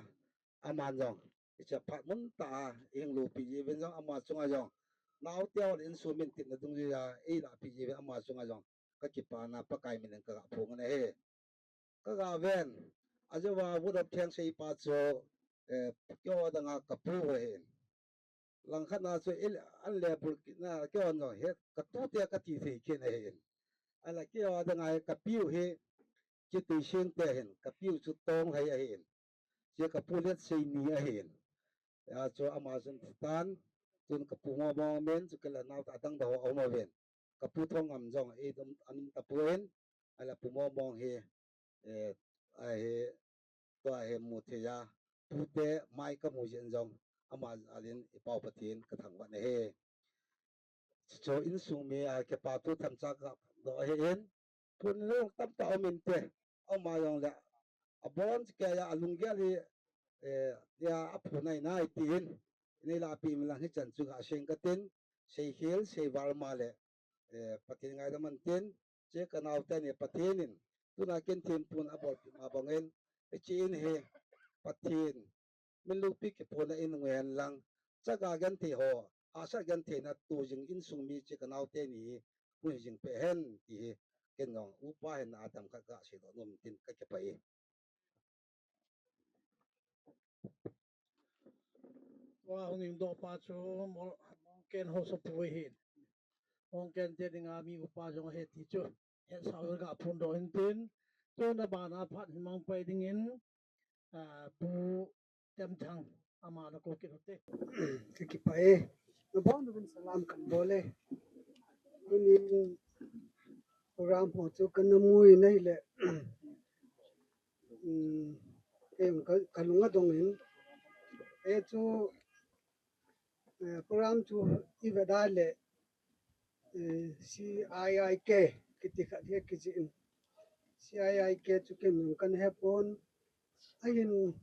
aman jong, icha phat mun ta a, ing lu pi ji ven jong, ama chunga jong, nao te hon insung min tin na dung ji a, ei la pi ji ven, ama chunga jong, ka kipana Pakai min in ka ga phong na he. Ka ga ven, ajeh uva vote of thanks sei pa chu, eh, keiho dang a ka pu ahin. Langkhat na chu il, an le bul kit na keiho jong he, ka tute ka ti thei kit ahin. Ala keiho dang a ka piu hi, Kitui Sing te ahin, ka piu chu Tonglhai ahin. Che ka pu Letseini ahin. Ya chu ama chun thi tan, chun ka pu Momong min, chu kei le nao ta dang dang ho a um uvin. Ka pu Thongngam jong, ei dum, an um ta pon, ala pu Momong hi, eh, ahi, tua hi mu thei a, pute mai ka mu jin jong, ama jal in i Pau Pathen ka thangvah na he. Chu insung mi a kipa thu themcha ka doh ahin, pun lung tamtah um inte, ama jong le, abon kei a alunggel hi, eh, ya aphu nai nai tin, nei la pi mi lang hichan chu ga seng ka tin, sei khel, sei val ma le, eh, Pathen ngaidam an tin, che ka nao te ni Pathen in, tuna kin thim pun abol pi ma bang in, hichi in hi, Pathen, min lupi kipuna in ngen lang, chaga genthei ho, hahsat genthei na tu jing insung mi che ka nao te ni hi, mu hi jing pe hen ti hi, ken jong upa hin na atam khat ga sei doh nom tin ka kipah e. Tua hung ing doh pa chu Mo-, Mongken haosapu ahin. Mongken te dinga mi upa jong ahi ti chu. Hetsah u ga phondoh in tin. Chun abana phat himang pai dingin, ah, Pu Temthang ama na kou kit u hite. Ka kipah e. Nabon uvin salam kan bol e. Tunin program ho chu kana mu in ahile, um, kei jong ka, ka lung adong in. E chu, eh, program chu i vet a le, eh, C I I K kiti khat hi kijih in. C I I K chu ken jong kana he pon. Ahin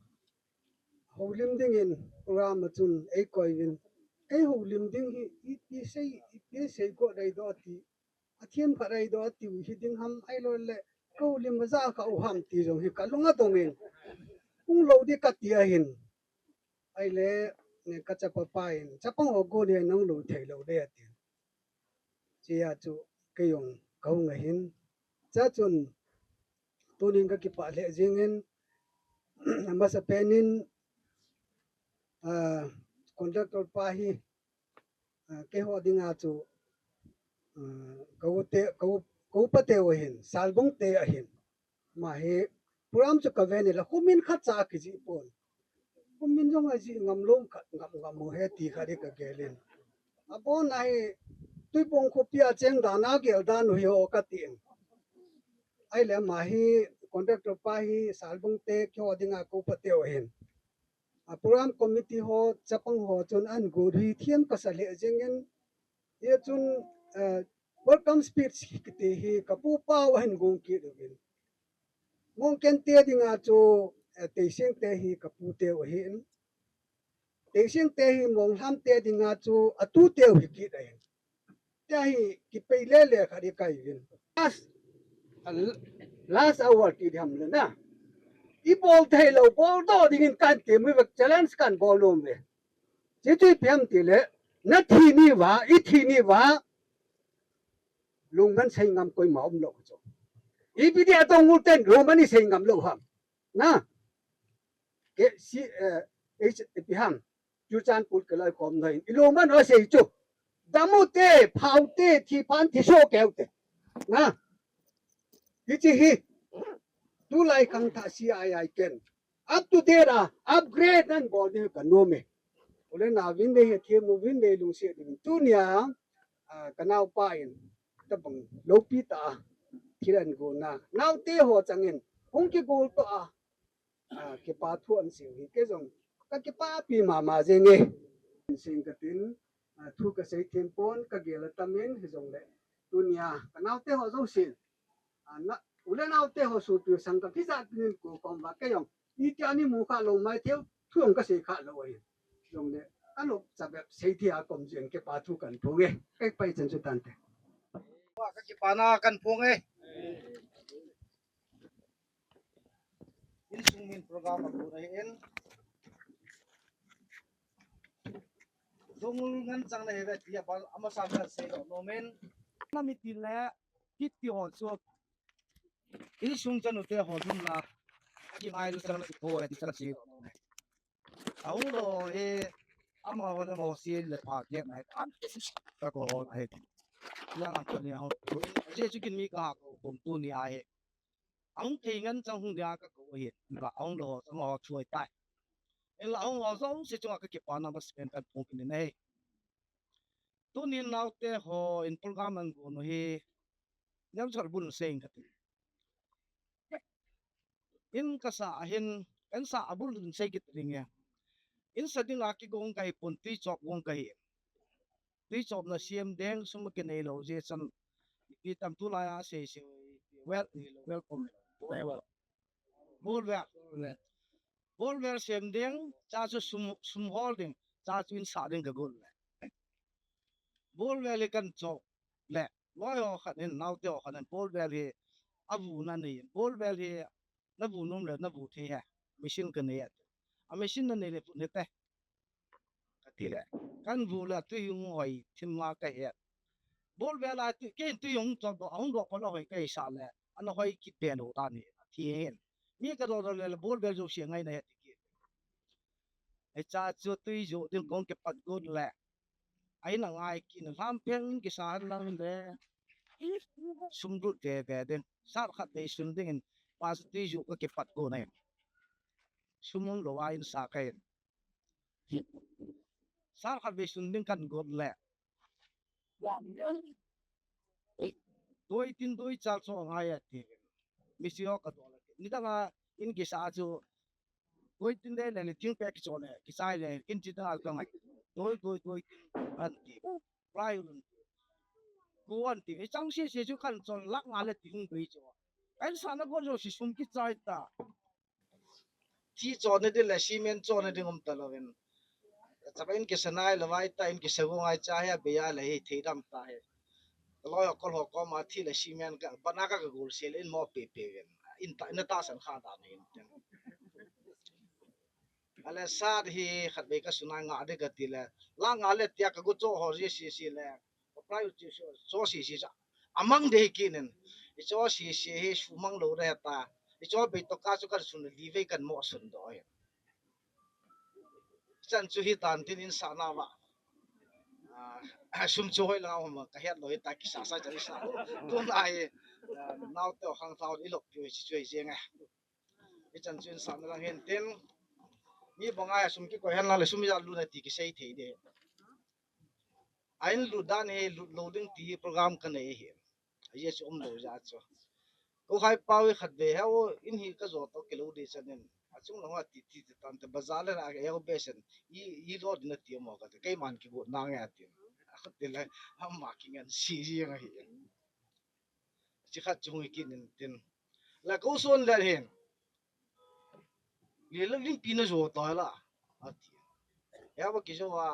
houlim dingin program a chun eikoi uvin. Ei houlim ding hi, ipi sei, ipi sei ko dai doh ti. Athiam khat dai doh ti u hi ding ham ahilou le. Ka houlim a ja ka u ham ti jong hi ka lung adong in. Hung lou di ka ti ahin. Ahile, ne ka chapa pa in, chapang ho gon hi nahung lou thei lou de ati. Chia chu kei jong ka hung ahin. Chachun, tunin ka kipah lheh jingin, amasapen in, ah, contractor pa hi, ah, keiho dinga chu, ah, ka u te, ka u, ka upa teu ahin, Salbung te ahin. Ama hi program chu ka ven in la, humin khat cha kijih pon. Humin jong ajih ngam lou khat, ngam ngam u he ti khat hi ka gel in. Abon a hi Tuipong khopi a cheng dan a gel dan u hi ho ka ti in. Ahile ama hi contractor pa hi Salbung te keiho dinga ka upa teu ahin. A program committee ho, chapang ho chun an gu ri thiam ka sa leh jingin, hia chun, eh, welcome speech kiti hi ka pu pau ahin gong kit uvin. Mongken te dinga chu, eh, Teising te hi ka pu teu ahin. Teising te hi Monghlam te dinga chu a tu teu hi kit ahin. Tia hi kipei lele khat i kai uvin. Last, last hour ti diham le na. I bol thei lou, bol doh dingin kan ti mu vek, challenge kan bol lom ve. Chi chu ipi ham ti le, na thi ni va, i thi ni va, lungman sei ngam koima um lou chu. Ipi dia tong ul ten lungman i sei ngam lou ham. Na. Ke si, eh, eh, ipi ham. Churachandpur ke lai kom na in. I lungman o sei chu. Dam u te, phau te, thi pan thi so keu te. Na. Hichi hi. Tulai khangthah C I I ken. Up to date a, upgrade nan bol ding ka nom e. U le nau vin dei hethem u vin dei lungset ding. Tunia, ah, ka naupa in, tabang lopi tah a, thil ahin gon a. Naote ho changin, hung kigol toh a, ah, kipa thu ahin sei u hi kei jong, ka kipapi mama jeng e. Sing ka tin, ah, thu ka sei them pon, ka gel atam in, hijongle. Tunia, ka naote ho jousen, ah, na, u le naote ho sopi u sang ka kija tin ko kom va kei jong. Itia ni mu kha lou mai thei u, thu jong ka sei kha lou ahi. Jongle, ka lop cha bep sei thei a kom jeng kipa thu kahin phong e. Kei pai chan chu tante. Wa ka kipana kahin phong e. Insung min program a gon ahin. Dongul ngan chang na hi ve tia bal amasa kan sei doh nom in. Na mi ti le, kiti ho chu. Insung chanu te ho dum la. Ki mai lu chang na ki ho e ti chang sei doh nom in. Ahung lou e, amaho le amaho sei le pha kep nai. An ka ko ho ahi. Yang an ko ni ho. Je chu kin mi ka ko kum tunia hi. Ahung thei ngen chang hung dia ka ko hi. Ba ahung lou, amaho chu ahi tai. Ela ahung lou jouse chunga ka kipana ba spend kan phong kit in ahi. Tunin naote ho in program ahin gon u hi. Jam chal bul sei ka ti. In ka sa ahin, in sa a bul in sei kit ding e. In sa ding a kigong ka hi pon, tui chop gong ka hi. Tui chop na siam ding sum kinei lou je chan. Ipi tam tulai a sei sei, well, welcome. Well. Bol vel. Bol vel siam ding, cha chu sum, sum hol ding, cha chu in sa ding ka gol le. Bol vel hi kan chop le. Loi ho khat in, naote ho khat in, bol vel hi, a vu na nei, bol vel hi, na vu nom le, na vu thei he, machine ka nei a. A machine na nei le, put ne te. Ka ti le. Kan vu le, tui hung hoi, thim ma ka he. Bol vel a, tui, ken tui hung chop doh, hung doh ko la hoi ka he sa le, ana hoi kit be lou ta ni, a ti hen. Mi ka doh doh le, bol vel jouse ngai na he ti kit. Hicha chu tui joh ding kong kipat got le. Ahin angai kit in lam phen kisa han lang le. Sum lut ve ve ding. Sat khat vei sun ding in pa chu tui joh ka kipat got na in. Sum hung lou a in sa ka in. Sat khat vei sun ding kan got le. Doi tin doi chal cho ngai a ti. Mi si ho ka dol a. Nidang a in kisa chu. Doi tin de le, le ting pe kicho le, kisai le, kin chi ta ka ngai. Doi, doi, doi tin an ti. Rai un. Ko an ti. E chang si si chu kan chon lak nga le ti hung doi cho. Kan sa na ko jo si sum kichai ta. Thi chon ne ding le, cement chon ne ding um ta lou in. Chapa in kisa nai lou vai ta, in kisa go ngai cha he, be ya le hi thei dam ta he. Loi ho kol ho koma thi le cement ka, bana ka ka gol se le in mo pe pe ven. In ta, in ta san kha da ne in ten. Ale sat hi khat vei ka sunai nga de ka ti le. La nga le tia ka gu cho ho ri si si le. Ka prai u chi so, so si si sa. Amang de hi kinin. I cho si si hi su mang lou re ta. I cho bei to ka chu ka sun li vei kan mo sun do hi. Chan chu hi tan tin in sa na va. Ah, sum chu hoi la ma ka het lou hi ta kisa sa chan sa. Tun ai, ah, naote khangthah i lop pi chi chu hi jeng e. I chan chu in sa na lang hen tin. Mi bang ai sum kikoi hen la le sum i ja lu na ti kisei thei de. A in lut dan hi lut lou ding ti program ka nei hi. A ye chu um lou ja chu. Ko khai pau hi khat ve he o in hi ka jo to ke lou de chan in. A Chung na ho ti ti ti tan te bazar le na ke yo besen. I i lo din na ti mo ka te. Kei man ki go na nge atin. A ko te le ama ki ngan si si nge hi. Chi khat chung i kin in tin. La ko son le hin. Li la lim pi na zo ta la. Ati. Ya ba ki zo wa.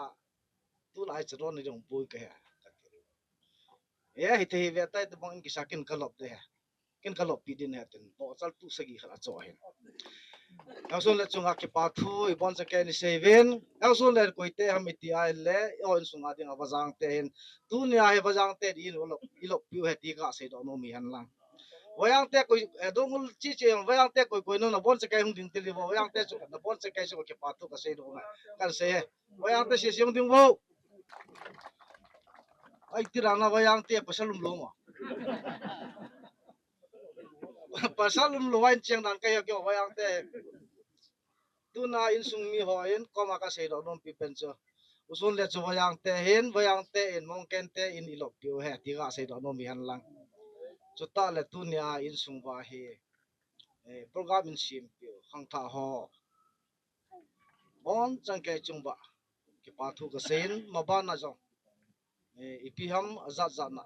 Tu lai cha ron ni jong pui ka he. Ka ti. E, hiti hi ve tai te bang in kisa kin ka lop te he. Kin ka lop pi din he tin. Bo chal tu sagi khat a cho hin. Hausun le chunga kipa thu i bon cha ke ni sei vin. Hausun le koi te ham i ti ai le. I hon sunga ding a vajang te hin. Tunia hi vajang te din i lop, i lop piu he ti ka sei do no mi han lang. Vajang te koi, eh, dongul chi chi vajang te koi koi no na bon cha ke hung ding te li vo. Vajang te chu na bon cha ke chu kipa thu ka sei do na. Kan sei he. Vajang te si si hung ding vo. Ai, tirana vajang te pasal um lo ma. Pasal um lo in chiang dan kai ke vajang te. Tuna insung mi ho in koma ka sei do nom pi pen chu. Usun le chu vajang te hin, vajang te in mong ken te in i lop piu he ti ka sei do nom mi han lang. Chu ta le tunia insung va hi. Eh, program in sim piu khang tha ho. Bon chang ke chung ba. Kipa thu ka sein ma ba na jong. Eh, ipi ham a zat zat na.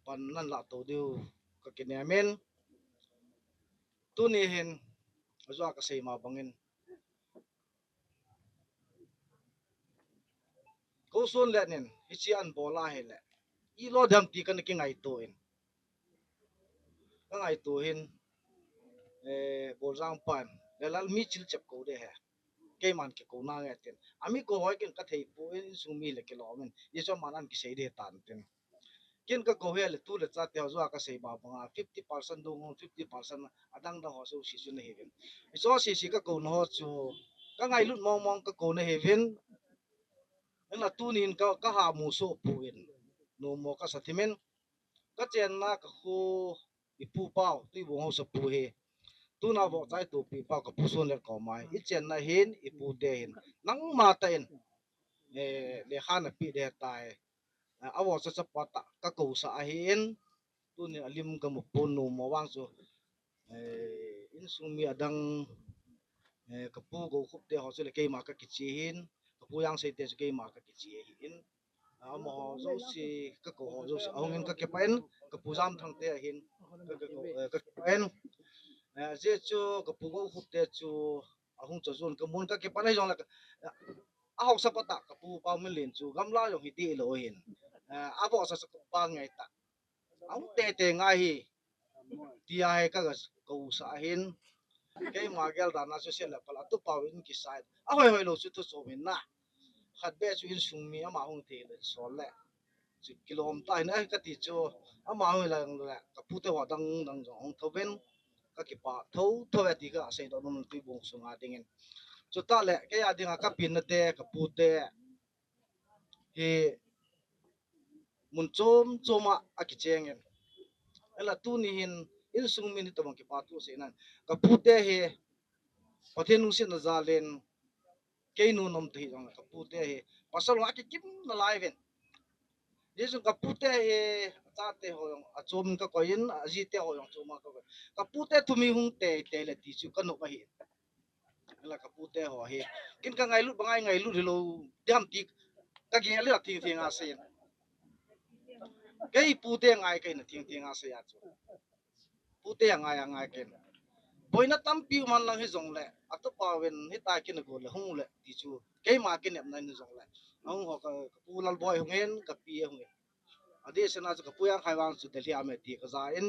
Pan nan la to diu ka kinem in. Tuni hin a zua ka sei ma bang in. Ko sun le nin, hichi an bola he le. I lo dam ti kan ki ngai to in. Ka ngai to hin, eh, bol jang pan. Le lal mi chil chep ko de he. Kei man ke ko na nge tin. Ami ko hoi kin ka thei pu in sung mi le ke lo min. I so man an ki sei de tan tin. Kin ka ko he le tu le cha te ho zua ka sei ba banga fifty percent dong fifty percent adang da ho so si su na he vin. I so si si ka ko na ho chu ka ngai lut mong mong ka ko na he vin. Ena tu nin ka, ka ha mu so pu in. No mo ka sa thimin. Ka chenna ka khu i pu pau, tui bung ho sa pu he. Tuna vo chai tu pi pau ka pu sun le ko mai. I chenna hin, i pu te hin. Nang ma ta in. Eh, le khan a pi de tai. A vo sa sa pa ta, ka ko sa a hin. Tuni a lim ka mu pu nu mo wang su. Eh, insung mi adang, eh, ka pu go khup te ho chu le keima ka kichi hin. Ka pu yang sei te chu keima ka kichi hin. Amaho jouse, ka ko ho jouse, ahung in ka kipa in, ka pu jam thang te ahin, ka, ka ko, eh, ka kipa in. Eh, je chu, ka pu go khup te chu, ahung chu jun, ka mun ka kipa na jong la, eh, a hausa pa ta, ka pu pa min lin chu, gamla jong hi ti lo hin. Eh, a bo sa sa pa ngai ta. Ahung te te ngai hi. Ti a he ka ga ko sa hin. Keima gel dan a chu se la pala tu pau in ki sai. A hoi hoi lo chu tu so min na. Khat be chu insung mi ama hung thei le so le. Chu kilom ta hin ai ka ti chu ama hung lang le ka pu te ho dang dang jong hung tho ben. Ka kipa tho tho ve ti ka sei do nom tui bung sunga ding in. Chu ta le ke a ding a ka pin na te ka pu te. Hi mun chom chom a, a kicheng in. Ela tu ni hin insung mi ni tobang kipa thu sei nan. Ka pu te hi Pathen lungsetna jal in kei nu nom te hi jong ka pu te hi pasal a kikim na lai ven. Ni jong ka pu te hi a cha te ho jong a chom in ka koi in a ji te ho jong chom a ka koi. Ka pu te thu mi hung te te le ti chu ka nu ka hi. Ela ka pu te ho hi. Kin ka ngailut ba ngai ngailut hi lo. Diam ti ka gel le thing thing a sei. Kei pu te ngai kei na thing thing a sei a chu. Pu te ngai a ngai kei. Boina tampi man lang hi jong le. A tu pa ven hi ta kin go le hung le ti chu. Keima kin nep na hi jong le. Hung ho ka, ka pu lal boi hung en ka pi hung en. Adi sena chu ka pu yang khai wang chu Delhi a me ti ka ja in.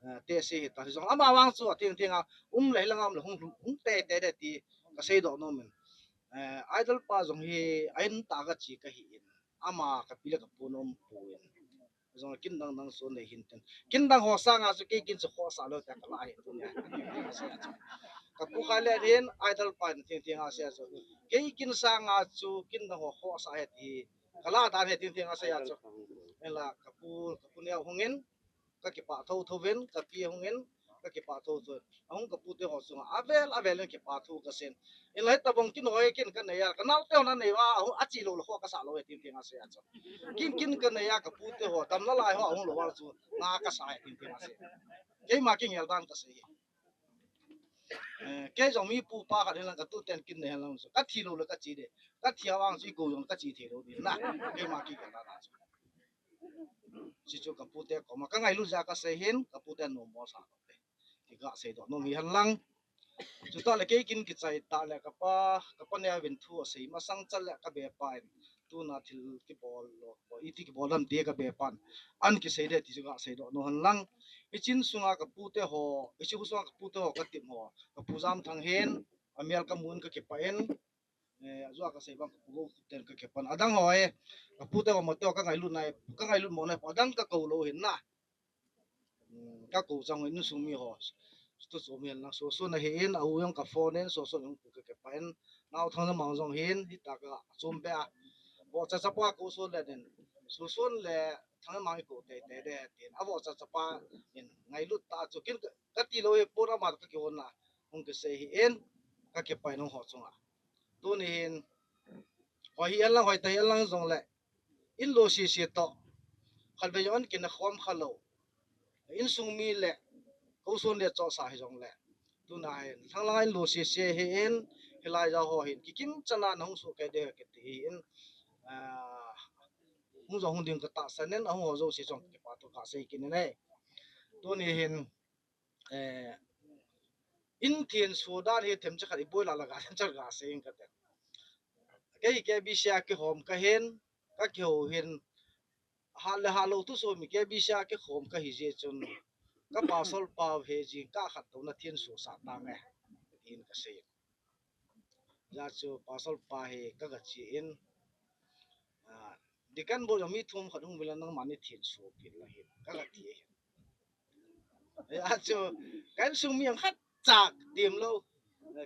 Eh, te se hi ta jong ama wang chu a thing thing a um le lang am le hung hung te te de ti ka sei do nom in. Eh, idol pa jong hi a in ta ka chi ka hi in. Ama ka pi le ka pu nom pu in. Jong kin dang dang so nei hin ten. Kin dang ho sanga chu kei kin chu ho sa lo ta ka la hi tu nia. Ka pu khai le hin idol pa in thing thing a se chu. Kei kin sanga chu kin dang ho ho sa he ti. Ka la dan he thing thing a se a chu. Ela ka pu, ka pu neo hung in. Ka kipa tho tho ven, ka pi hung in, ka kipa tho tho. Ahung ka pu te ho sunga, avel, avel in kipa thu ka sen. In lai ta bong kin hoi kin ka nei a, ka nau te ho na nei va, ahung a chi lo lo ho ka sa lo he thing thing a se a chu. Kin kin ka nei a ka pu te ho, tam na lai ho ahung lo va chu, na ka sa he thing thing a se. Keima kingel dan ka sei. Eh, kei jong mi pu pa khat hilang ka tuten kin ne hilang so. Ka thi lou le ka chi de. Ka thi a vang chu i kou jong ka chi thei lou di na. Keima kigel na na chu. Chi chu ka pute koma ka ngailut ja ka sei hin, ka pute nom mo sa ka pe. Ti ka sei doh nom hi hilang. Chuta le kei kin kichai ta le ka pa, ka pa ne a vin thu a sei masang cha le ka be pa in. Tuna thil kibol lo, bo iti kibol lam ti ka be pan. An kisei de ti chu ka sei doh nom hilang. Hichin sunga ka pute ho, hichi hu sunga ka pute ho ka tim ho. Ka pu Jam Thang hin, a mial ka mun ka kipa in. Eh, ajua ka sei bang ka pu go ten ka kipan. Adang ho e, ka pute ho mo te ho ka ngailut nai, ka ngailut mo nai, adang ka kou lou hin na. Hmm, ka kou chang ho in sung mi ho. Tu chu mi na so so na hi in, a u jong ka phone in, so so jong ka kipa in. Nau Thang na mang jong hin, hita ka chum be a. Bo cha cha pa ko so le din. So so le Thang na mang ko te te de tin. A bo cha cha pa in ngailut ta chu kin ka, ka ti lou hi pu ra ma ka ki hon na. Hung ka sei hi in, ka kipa in hung ho chunga. Tuni hin, hoi hi alang, hoi ta hi alang jong le, in lo sisi to, khat ve jong an kina khom kha lo, in sung mi le, ko sun le cho sa hi jong le, tuna hin, thang lang in lo sisi hi in, hilai ja ho hin, kikim chana na hung su ke de ke ti hi in, ah, hung jong hung ding ka ta sa nen, a hung ho jo si jong kipa to ka sei kin ne. Tuni hin, eh, in thin su dan hi themcha khat i boi la la ka themcha ka sei in ka te. Kei K B C a kihom ka hin, ka kiho hin, ha le ha lo tu so mi K B C a kihom ka hi je chun, ka pastor pa he jing ka khat to na thin su sa ta nge, in ka sei. Ja chu pastor pa hi ka ga chi in, ah, dikan bo mi thum khat hung vela nang mani thin su pin la hin, ka ga ti hin. Ja chu, kan sung mi ang khat chak dim lo.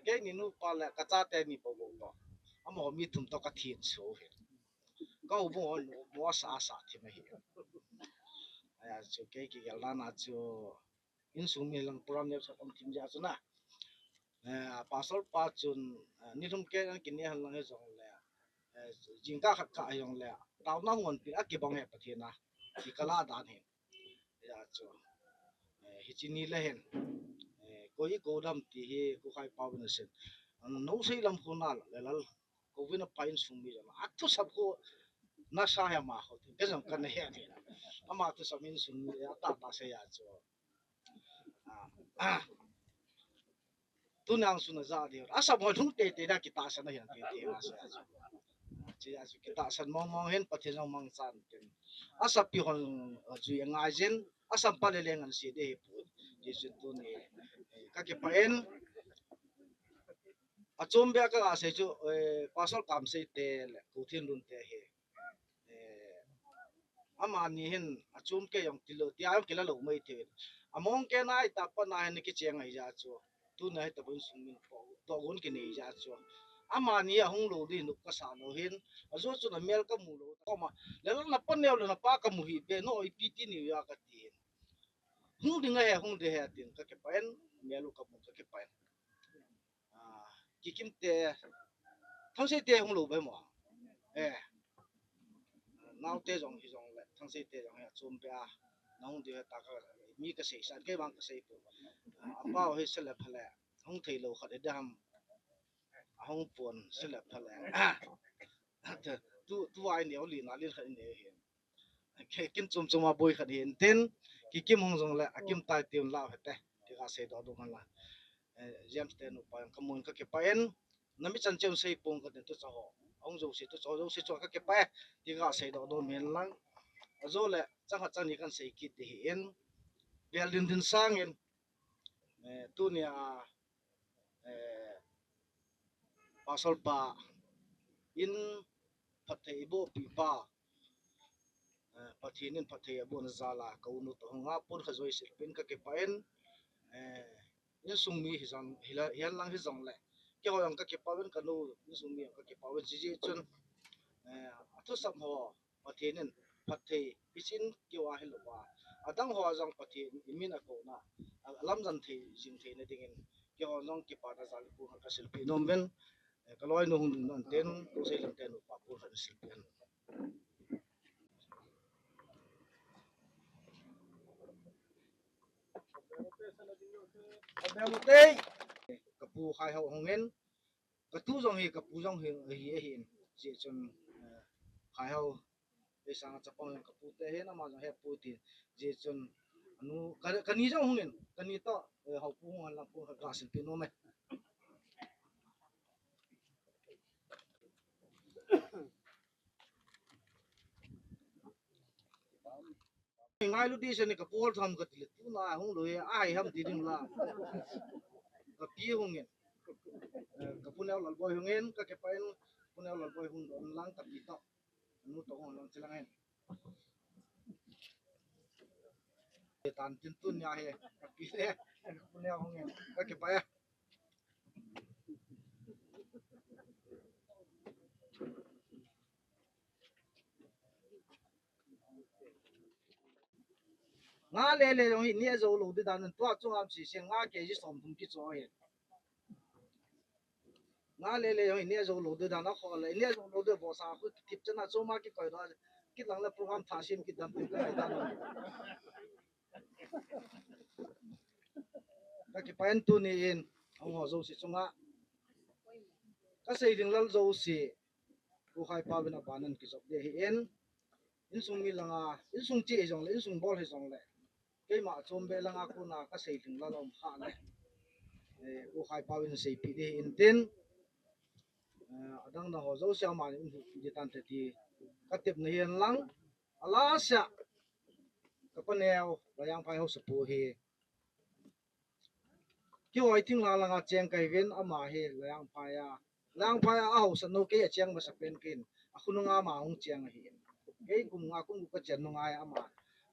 Kei ni nu pa le ka cha te ni bo bo to. Amo mi thum to ka thin su hin. Ka u bo lo, bo sa sa thi ma hi. Ja chu, kei kigel na na chu, in sung mi lang program ne sa kam thim ja chu na. Eh, pastor pa chun, eh, ni thum ke an kini han lang he jong le. Eh, jingkah khat ka jong le. Tau na hon pi a kibang he Pathen a. Ki kala dan he. Ja chu. Eh, hichi ni le hin. Eh, koi ko dam ti hi ko khai pa na sin. An no sei lam ko na le lal. Ko vin a pa in sung mi jong. A thu sap ko na sa he ma ko. Ke jong kan he ni. Ama thu sap in sung mi a ta ta se ja chu. Ah, ah. Tuni ang suna ja di. Asa mo thung te te da kita sa na hian te te asa. Chi asa kita san mong mong hin Pathen jong mang chan tin. Asa pi hon, uh, jui ngai jin. Asa pa le le ngan si de hi pu. Ji su tuni, eh, ka kipa in. A chom be ka ga sei chu, eh, pastor kam sei te le ko thin lun te hi. Eh, amani hin a chom ke jong ti lo, ti a jong kila lo mai ti. A mong ke nai ta pa na hin ki cheng ai ja chu. Tuna hi ta bun sung min po, to gun ki nei ja chu. Amani a hung lo di nuk ka sa lo hin. A jo chu na mel ka mu lo. Ko ma, le la na pa neo le na pa ka mu hi be no i pi ti ni ya ka ti hin. Hung ding a he, hung de he tin ka kipa in, mel u ka mu ka kipa in. Ah, Kikim te, Thangsei te hung lo bai mo. Eh. Nau te jong hi jong le, Thangsei te jong hi a chom pe a. Na hung di he ta ka, mi ka sei san, kei bang ka sei pu. Ah, a pau hi se le pha le, hung thei lo khat e de ham. A hung pon se le pha le. Tu, tu ai neo li na lin khat neo hi. Ke kin chum chum a boi khat hin tin, Kikim hung jong le, a kim tai ti un lau hete. Ti ka sei doh doh man la. Eh, James te nu pa ka mun ka kipa in, na mi chan cheu sei pung ka tin tu cha ho. Hung jo sei tu cha ho, jo sei chu ka kipa e. Ti ka sei doh doh man lang. A jo le, chang khat chang ni kan sei kit di hi in. Bel din din sang in. Eh, tuni a, eh, pastor pa in phatthei i boh pi pa, eh, Pathen in phatthei a boh na jal a ka u nu to hung a pun kha joi sil pin ka kipa in, eh, in sung mi hi jong, hi la, hian lang hi jong le. Kei ho jong ka kipa in ka nu, in sung mi jong ka kipa in chi chi chun, eh, a thu sap ho, Pathen in phatthei, hichin keu a hi lo a. A dang ho a jong Pathen i min a ko na, a lam jan thei, jing thei na ding in, kei ho jong kipa na jal pu ka sil pi nom ven, eh, ka loi nu hung ding non ten, ko sei lam ten pa pu ka sil pi an. Abel tei. Ka Pu Khaihao hung in, ka tu jong hi, ka pu jong hi, hi, hi in. Hijeh chun, eh, Khaihao, ei sanga chapang jong ka pu te hin, ama jong he pu ti. Hijeh chun, anu, ka, ka ni jong hung in, ka ni toh, eh, Hao pu hung in lang pu ka silpi nom e. Ngailu di seni ka pu hol tham ka ti le tuna hung lou e, ai ham ti ding la. Ka pi hung in. Eh, ka pu Neo Lalboi hung in, ka kipa in, pu Neo Lalboi hung don lang ka pi toh. Nu toh hung lang chilang in. Tan tin tun ya he, ka pi le, ka pu Neo hung in, ka kipa e. Nga lele jong hi neh jou lou di dan in tua chunga um sese nga kg somthum kicho hi. Nga lele jong hi neh jou lou di dan a khol le neh jou lou di vohsa khu kithip chan a choma kikoi doh a kilang le program thah sem kit dan tin ka ngai dan. Ka kipa in tuni in hung ho jouse chunga ka sei ding lal jouse Pu Khaipau in aban in kijop ding ahi in, insung mi langa, insung che hi jong le, insung bol hi jong le, keima chom be langa kona ka sei ding lal um kha le, eh, Pu Khaipau in seipeh ding ahi in tin, eh, adang dang ho jouse aman in huhpi ding tante ti ka tepna hi in lang, a last a, ka pa Neo, Layangphai haosapu hi, kihoi thinglhang langa cheng kahi uvin, ama hi Layangphai a, Layangphai a, a haosa nu kei a cheng masa pen kin, a khonunga ama hung cheng ahi. Kei kum nga kum gup ka chen nunga ama,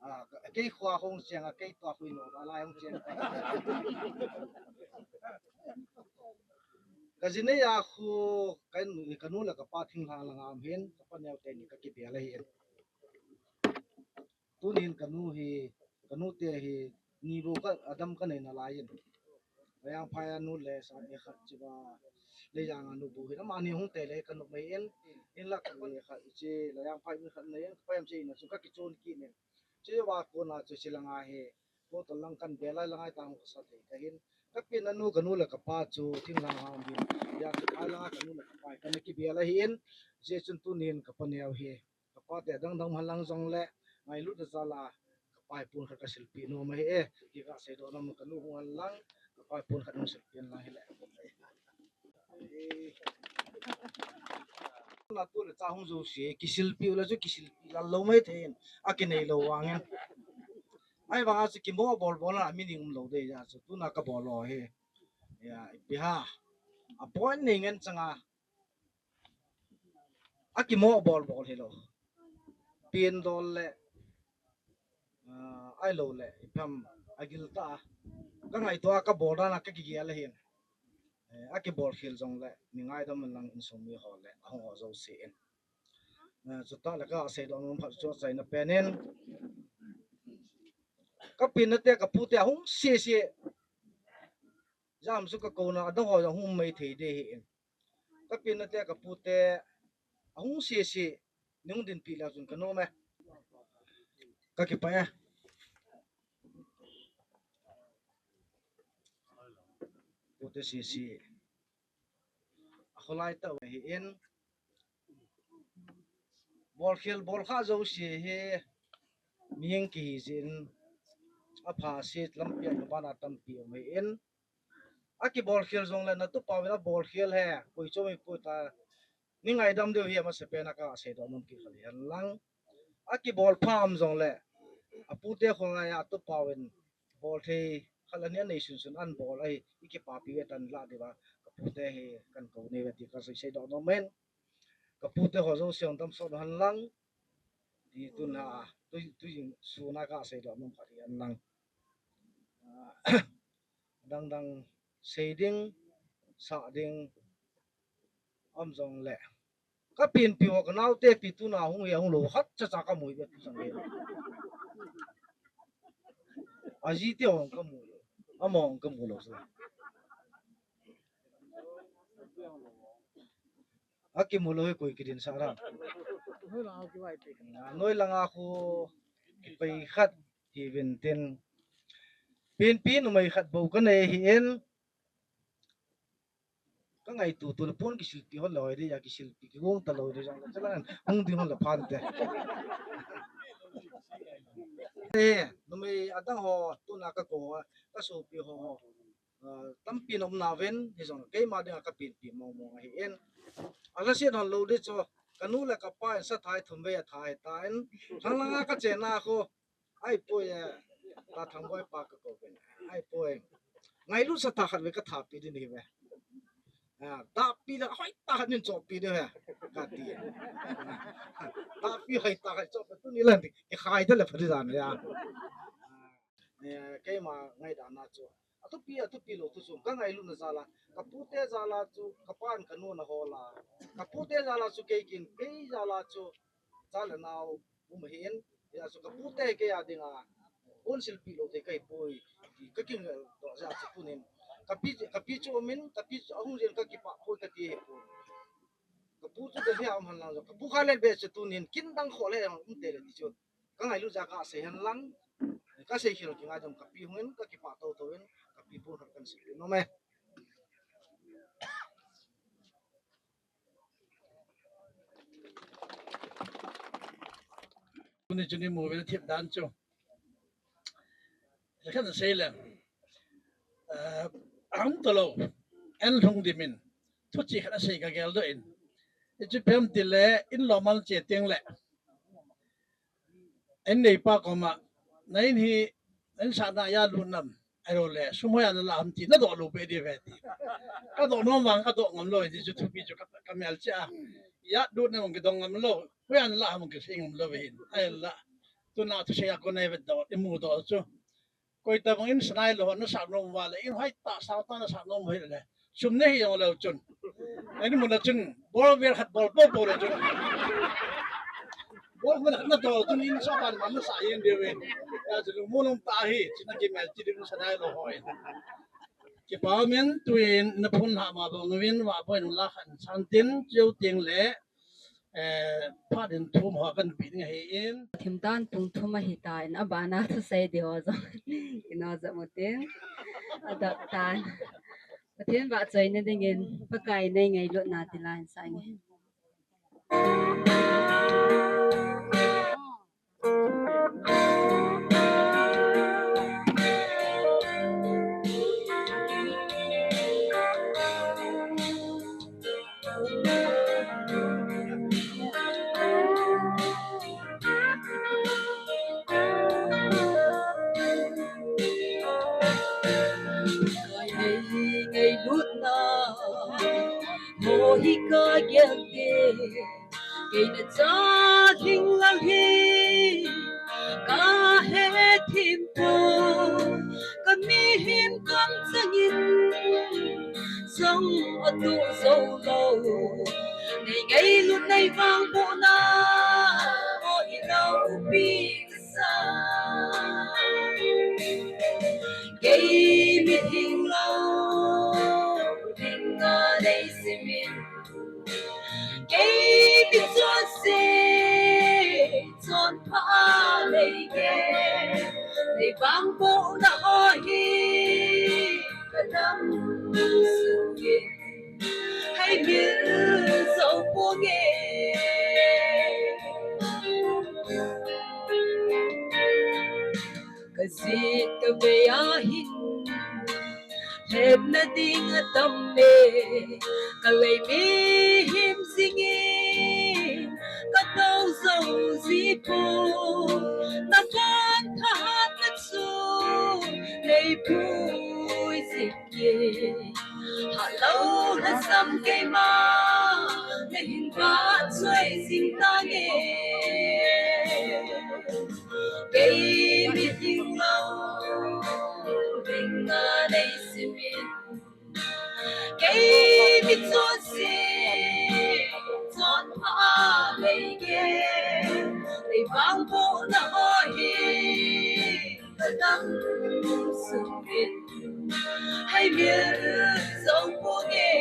a, kei khoa hung cheng a, kei tua khu in a lai hung cheng. Ka jinei a khu, ka nu, ka nu le ka pa thinglhang langa um hin, ka pa Neo teni ka kibel ahi in. Tunin ka nu hi, ka nu te hi, ni bou ka, adam ka nei nalai in. Layangphai a nu le sa e khat chiba, Leijang a nu bou hin. Amani hung tei le ka nu mai in, in lak ka nu e khat chi, Layangphai mi khat nei in, ka pa em chi in, chu ka kichon kit in. Chi va kona chu chi langa hi, ko to lang kan be lai langa tang ka sa thei ka hin. Ka pi na nu ka nu le ka pa chu, thinglhang ham hin. Ya ka pa langa ka nu le ka pa, ka na kibel ahi in, hijeh chun tunin ka pa Neo hi. Ka pa te dang dang malang jong le, ngailut a jal a, ka pa hi pon khat ka silpi nom ahi e, ti ka seidoh nom ka nu hung in lang, ka pa hi pon khat hung silpi in lang hile. Na tu le cha hung jouse, kisilpi u le chu kisilpi lal lou mai thei in, a kinei lou vang in. Ahivang a chu kimo bol bol a, mi ning um lou dei ja chu, tuna ka bol lou hi. Ya, ipi ha, a point nei ngen chang a, a kimo bol bol hilou. Pin dol le, ah, ahilou le, ipi ham a gil ta. Ka ngaito a ka bol dan a ka kigel ahin. Eh, a kibol khel jong le, mi ngaidam in lang insung mi ho le, a hung ho jouse in. Eh, chuta le ka seidoh nom khat chu achaina pen in. Ka pi na te ka pu te a hung sese. Jam chu ka kona, adang ho jong hung um mai thei ding ahi in. Ka pi na te ka pu te, a hung sese, nung dinpi le chun ka nom e. Ka kipah e. Pu te sese. A kholai tah ahi in. Bol khel bol kha jouse hi, mihing kihi jeh in, a pha se lampi a bana tampi um ahi in. A kibol khel jong le na tupa uvin a bol khel hi, koi chom hi koi ta, ni ngaidam diu hi a masa pen a ka seidoh nom kit kha le hen lang. A kibol pha um jong le, a pu te kholai a tupa uvin bol thei khat le ni a nei sun sun an bol ahi, i kipapi ve tan la diu va, ka pu te hi kan ko nei ve ti ka sei, seidoh nom in. Ka pu te ho jouse hung damsot hen lang. Ti tun ha, tu, tu jing sun a ka seidoh nom khat hi hen lang. Ah, dang dang sei ding, sa ding, um jong le. Ka pinpi ho ka nao te pi tuna hung hi hung lou khat cha cha ka mu ve tu sang le. A ji te hung ka mu lou. Ama hung ka mu lou sa. A kimu lou hi koi kidin sa ra. Noi langa khu kipai khat hi vin tin. Pinpi numei khat bou ka nei hi in. Ka ngaito tu le pon kisilpi hon le hoi de, ya kisilpi kigong ta lou de jong le, chalan hung ding hon le phan te. Eh, numei adang ho, tuna ka ko, ka sopi ho, ah, tampi nom na ven, hijong keima dinga ka pinpi mong mong ahi in. Ala sian hon lou de chu, ka nu le ka pa in sa thai thum vei a thai ta in, lhang langa ka chena khu, Ai poi, eh, ta Thangboi pa ka ko ven. Ai poi. Ngailut sa ta khat ve ka thapi din hi ve. Ah, tapi la hoi ta khat nin chopi de ve. Ka ti. Tapi hoi ta khat chopi tu ni lan ti. Ki khai ta le phari dan ya. Eh, keima ngaidana chu. Atupi, atupi lou tu chu. Ka ngailutna jal a. Ka pute jal a chu. Ka pan ka nu na hola. Ka pute jal a chu kei kin. Kei jal a chu. Cha le nau um ahin, hijeh chun ka pute kei a dinga, pon silpi lou thei ka hi poi, ti ka kingel doh jeh a chu tunin. Ka pi, ka pi chu umin, ka pi chu ahung jin ka kipah poi ka ti hi poi. Ka pu chu Delhi a um hen lang jong, ka pu kha le be chu tunin, kin dang kho le um te le ti chu. Ka ngailut jeh a ka sei hen lang, ka sei khel kingai jong ka pi hungin, ka kipah tou tou in, ka pi pon khat kan silpi nom e. Tuni chu ni mu vel thip dan chu. Khan sei le. Eh, ahung to lou. En lhung dimin. Thu chi khat asei ka gel doh in. Hichu ipi ham ti le, in lo mal che teng le. En neipa koma, na in hi, in sahna a lut nam, ahilou le, sum hoi a na la ham ti, na doh lou peh di ve ti. Ka doh nom vang, ka doh ngam lou, ti chu thupi chu ka, ka mel che a. A lut nam kidong ngam lou, hoi a na la ham kisei ngam lou ve hin. Ahinla, tuna thusei a kon a i vet doh, i mu doh chu. Koi tabang in sanai lou, na sah nom uva le, in hoi ta, sang ta na sah nom uva le. Sum nei hi jong lou chun. Ahin mun a chun, bol vel khat bol po po le chun. Bol mun khat na tol chun in sa ban man na sa yin deu ve. Ya chu lungmong lom ta hi, chuna kimel chi ding sanai lou hoi. Kipa umin tuin na phun ha ma bang uvin, va boin la khan san tin, chiu ting le, eh, phat in thum ho kan pi ding ahi in. Thim tan pung thum ahi ta in, abana thusei di ho jong. Kino jong mu tin. Adak tan. Pathen vahchoina dingin, Pakai nei ngailutna ti la in sa nge. Ka nei ngailutna mo hi ka gel te, kei na cha ding lang hi ka he thim poi, ka mihem kam changin jong atoh jou lou. Nei ngailut nei vangbohna mo hi loupi ka sa. Kei mihing lou dinga nei simin, kei mi chonse chonpha a nei gel, nei vangbohna ho hi ka nam sungin hei mil jou ponge. Ka jet ka vei ahin, lhepna ding atam e, ka lei mihem jingin ka tou jou ji poi, na kon thahatna chu nei pui ji. Hatlou lhasam keima, na hin vahchoi jing tange. Kei mihing lou dinga nei simin, kei mi chonse chonpha a nei gel, nei vangbohna ho hi ka nam sungin hei mil jou ponge.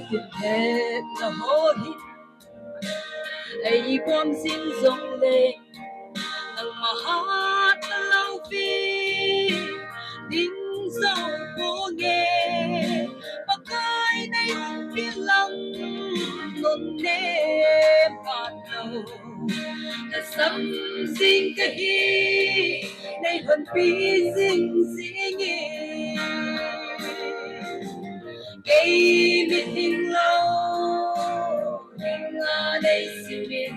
Hepna ho hi ei bom jing jongle, nangma hatna loupi ding jou ponge. Pakai nei umpi lang, non ne pat lou, kasam jing kahi, nei honpi jing jing e. Kei mihing lou dinga nei simin,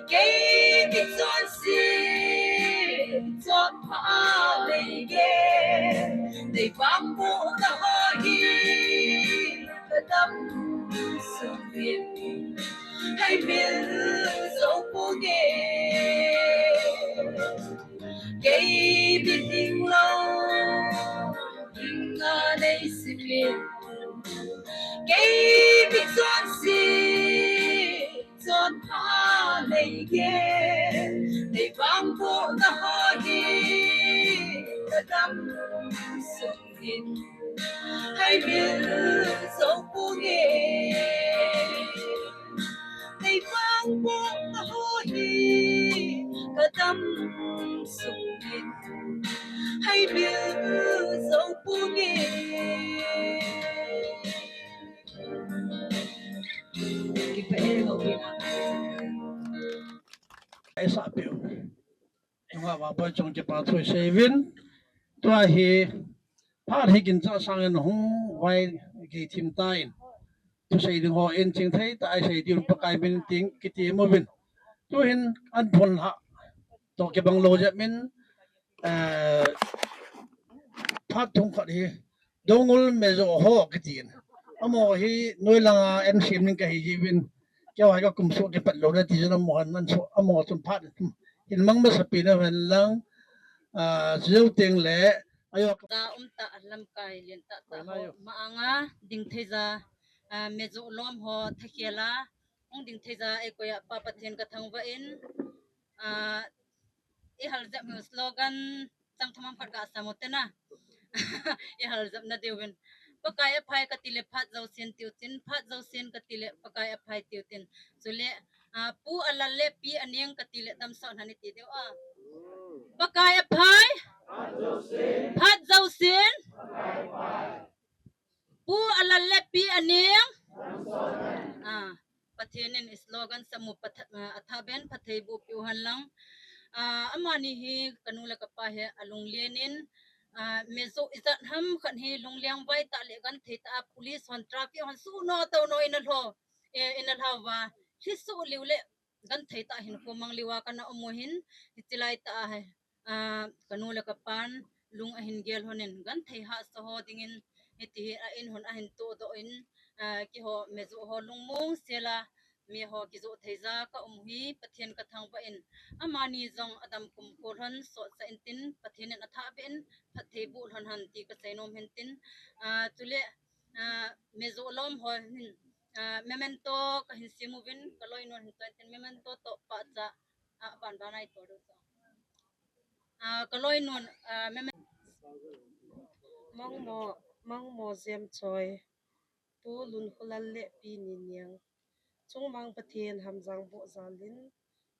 kei mi chonse, chonpha nei gen, nei vangbohna ho hi kadam sungin heimil jou ponge. Kei mihing lou dinga nei simin, kei mi chonse, chonpha nei gen, nei vangbohna ho hi kadam sungin heimil jou ponge. Nei vangbohna ho hi kadam sungin heimil jou ponge. Kipah e, houbung a. Aisa piu. Inga va boi chong kipa thu seivin. Tua hi phat hi gincha sangin hung vai gei thim tan. Thusei ding hon chingthei tah a isei diu Pakai min tin kiti uvin. Tuhin an phun ha. To kibang lou jep min, eh, phat thum khat hi Doungel Mezo ho kitin. Amaho hi noilang a M C M ning kahi jiuvin. Keiho hi kakum soh kipat lou le ti jong amaho hin man soh, amaho chun phat hin mang masapen uvin lang, ah, chujou teng le, ajo ka. Ka um tah lamkai lien tah tah ho, ma anga ding thei ja, ah, Mezo lom ho thakhel a hung ding thei ja eikoi a Pa Pathen kathangvah in, ah, ihal jep u slogan chang thum ham khat gasam u te na. Ihal jep na diuvin. Pakai aphai kati le phat jousen tiu tin, phat jousen kati le Pakai aphai tiu tin. Chule, ah, Pu Alal le Pi Aneng kati le damsot hon iti diu a. Pakai aphai. Phat jousen. Pu Alal le Pi Aneng. Ah, Pathen in slogan sam u patha-, ah, athaben phatthei boh peh u hen lang. Ah, amani hi kanu le kapa hi alunglen in, ah, Mezo ijat ham khat hi lungliang vai tah le genthei tah a police hon traffic hon suhno touno in alho, eh, in alhau va. Hi suh liu le genthei tah hinkho mang liu a kana um u hin, hiche lai tah a hi, ah, kanu le kapan lung ahin gel hon in genthei hahsa ho dingin hiti hi a in hon ahin tohdoh in, ah, keiho Mezo ho lungmong sel a mi ho kijoh thei ja ka um u hi Pathen kathangvah in amani jong adam kum khol hon sotsah in tin Pathen in athah beh in phatthei boh lhon hen ti kasei nom hin tin, ah, chule, ah, Mezo lom ho hin, ah, memento kahin sem uvin kaloinun hin choi tin memento toh pahcha, ah, ban ban a ito diu chu. Ah, kaloinun, ah, memento. Mangmo, Mangmo Jemchoi, Pu Lunkholal le Pi Niniang. Chungmang Pathen hamjang boh jal in,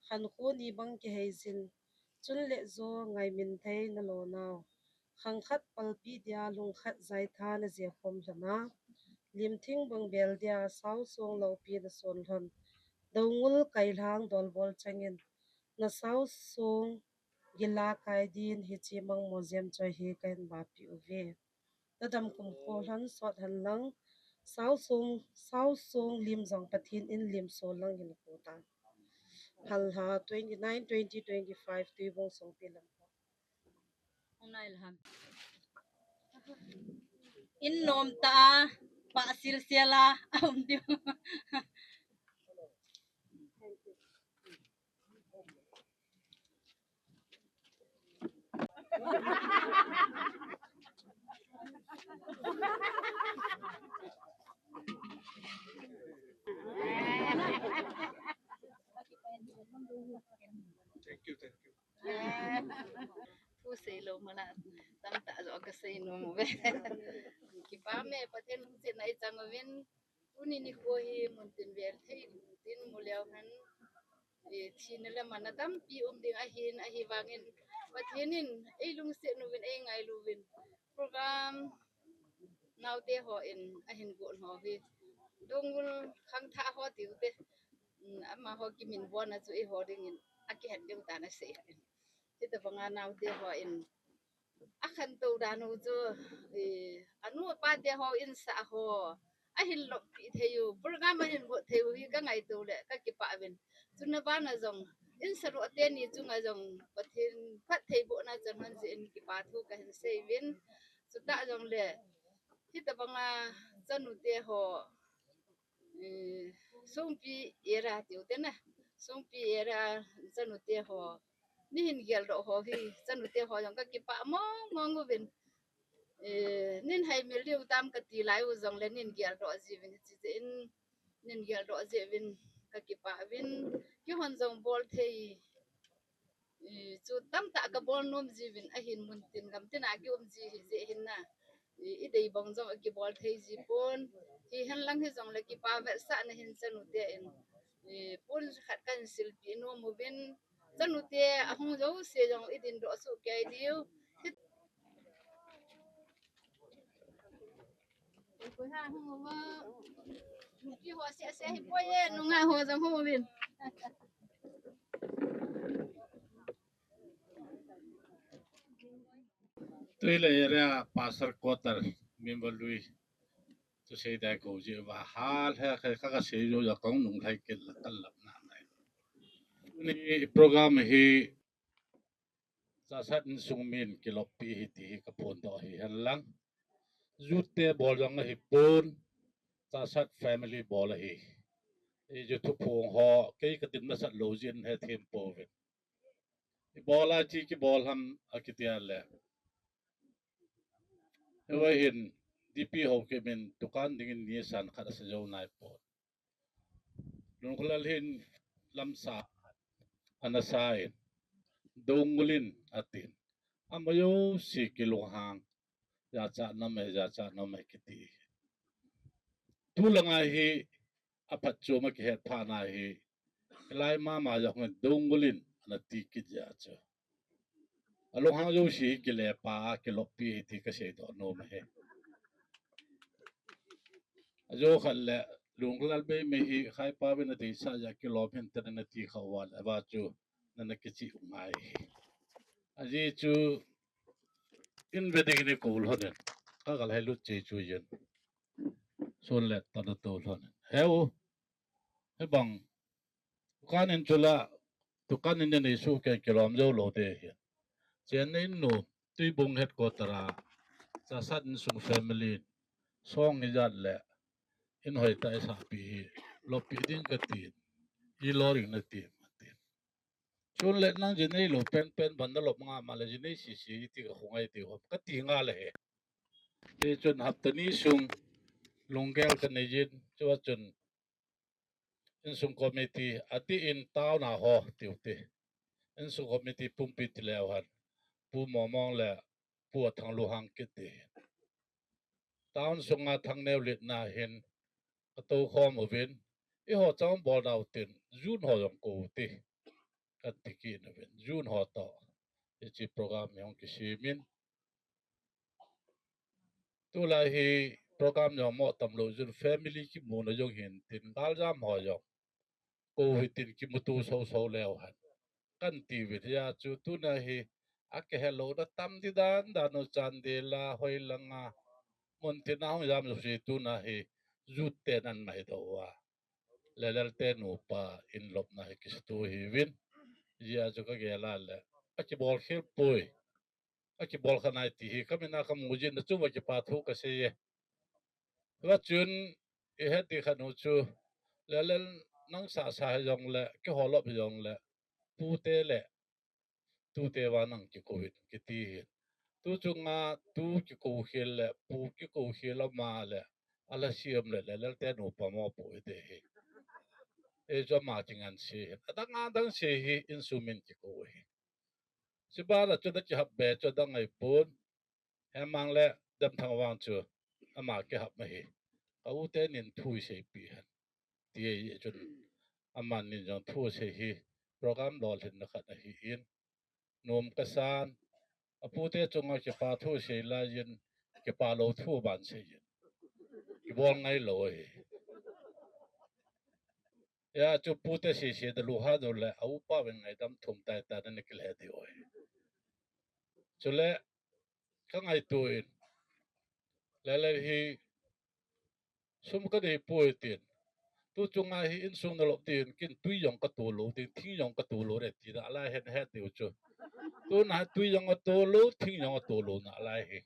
khankho ni bang kihei jin, chun le jo ngaimin thei nalo nau. Khang khat palpi dia lung khat jaitha najia khom lhon a. Lim thing bang bel dia saosong loupi nason lhon. Doungel kailhang dolbol changin, nasaosong gila kai din hiche Mangmo Jemchoi hi kahin vahpi uve. Nadam kum khol hon sot hen lang, saosong, saosong lim jong Pathen in lim sol lang hinkho ta. Phalha twenty nine, twenty twenty five, Tuibong Songpi lam. Hung nai lhon. In nom tah a, pah silsel a, aum diu. Thank you, thank you. Pu sei lou mala, tamtah jo kasei nom uve. Kipa me, Pathen lungsetna i chang uvin, tuni nikho hi muntin vel thei tin mu leu hen, eh, thina le manna tampi um ding ahin, ahivangin Pathen in ei lungset uvin, ei ngailu uvin, program naote hon ahin gon ho hi, Doungel khangthah ho tiu te, um, amaho kiminvon a chu eiho dingin akihet ding tan asei. Hitabanga naote hon akhantou dan u chu, eh, anu apa te hon sah ho ahin loppi thei u, program ahin bol thei u hi ka ngaito le ka kipah uvin. Chuna bana jong, in sah lou teni chunga jong Pathen phattheibohna chan hon jeh in kipa thu kahin sei uvin. Chutah jongle, hitabanga chanute ho, eh, Songpi area tiu te na. Songpi area chanute ho, nei hin geldoh ho hi, chanute ho jong ka kipah mong mong uvin. Eh, nei hin haimil diu tam kati lai u jongle nei hin geldoh jiuvin, hiche jeh in, nei hin geldoh jiuvin ka kipah uvin. Keihon jong bol thei, eh, chu tamtah ka bol nom jiuvin, ahin muntin gamtin a kium ji hi jeh hin na. Eh, i dei bang jong akibol thei ji pon. Hihen lang hijongle kipa vetsahna hin chanute in, eh, pon khat kahin silpeh nom uvin. Chanute ahung jouse jong i dindoh soh kei diu. Koi ha hung uva. Nupi ho seh seh hi poi e, nungah ho jong hung uvin. Tui le area pastor quarter member lui. Tu sei dai ko ji va hal he, ka, ka, ka sei jo ja kong nung lai kit la kal lap na nai. Ni program hi Chahsat insung min kiloppi hi ti hi ka phondoh hi hen lang. Youth te bol jong ahi pon, Chahsat family bol ahi. I ju thuphong ho, kei ka din masat lou jin he them pouvin. I bol a chi kibol ham a kiti a le. Hivang hin, D P Haokip in dukan dingin ni san khat asa jou nai pon. Lungkholal hin lamsa ana sa in, Doungel in atin. Ama jouse kilunghang, jachat nom e, jachat nom e kiti. Tulanga hi aphatchom a kihet phat na hi, hilai mama jong hin Doungel in ana ti kit jeh a chu. Alunghang jouse hi kile pa a kiloppi hi ti ka seidoh nom ahi. Ajo khat le Lungkholal bei mei hi khai pa vin a deisah jeh a kilom hin te nana ti kha uva le, ava chu nana kichih u ngai hi. Ajeh chu in ve ding ni ko lhon in, ka kal hai lut che chu yin. Sun le ta na to lhon in. He u, he bang, dukan in chu la, dukan in nei su ke kilom jou lou te hi. Chen in nu, Tuibung headquarter a, Chahsat insung family, song ijat le, in hoi ta i sahpi hi, loppi ding ka tin, i lo ring na ti, ma tin. Chun le nang ji nei lou pen pen ban na lop nga ma le ji nei sisi ti ka khungai ti hop ka ti nga le he. Ti chun hapta ni sung lunggel ka nei jin, chua chun insung committee, ati in town a ho tiu ti. Insung committee pumpi ti leu hen, Pu Momong le Pu Athang Luhang kiti. Town sunga Thangneo litna hin ka tou khom uvin, i ho chang bol dau tin, June ho jong ko u ti. Ka ti kit uvin, June ho to. Hichi program hi hong kisem in. Tulai hi program jong mo tam lou jun family kimu na jong hin tin gal jam ho jong. Ko hi tin kimuto so so leu hen. Kan ti uvin hia chu tuna hi a kihe lou na tam di dan dan u Chandel a hoi langa. Mun tin a hong jam lou si tuna hi youth te nan mai do a. Lelel te nupa in lopna hi kisutu hi vin. Hia chu ka gel a le. A kibol khel poi. A kibol kha nai ti hi, ka min a ka mu jin na chu va kipa thu ka sei e. Va chun, i het ti kha nu chu, le, le, nang sa sa hi jong le, ki holop hi jong le, pu te le, tu te va nang ki ko hin, ki ti hin. Tu chu nga, tu ki ko khel le, pu ki ko khel a ma le, a la siam le, le, le, te nu pa mo pu hi te hi. E chu ma ki ngan si hin. A dang a dang si hi, in su min ki ko hi. Sibana chu da kihap be chu da ngai pun. Hemang le Demthang vang chu. ama kihap ahi. Ka u te nin thu isei pi hen. Ti ahi chun, aman nin jong thu asei hi program lolhinna khat ahi in, nom kasan, apu te chunga kipa thu sei lai in, kipa lou thu ban sei in. Kibol ngai lou ahi. Hijeh chun pu te sese da lu ha do le, a upa ven ngaidam thum tai ta na ni kile di oi. Chule, ka ngaito in. Lele hi, sum ka dei poi tin. Tu chunga hi insung na lop tin, kin tui jong ka tu lou tin, thing jong ka tu lou re ti da lai hen he tiu chu. Tu na tui jong ka tu lou, thing jong ka tu lou na lai hi.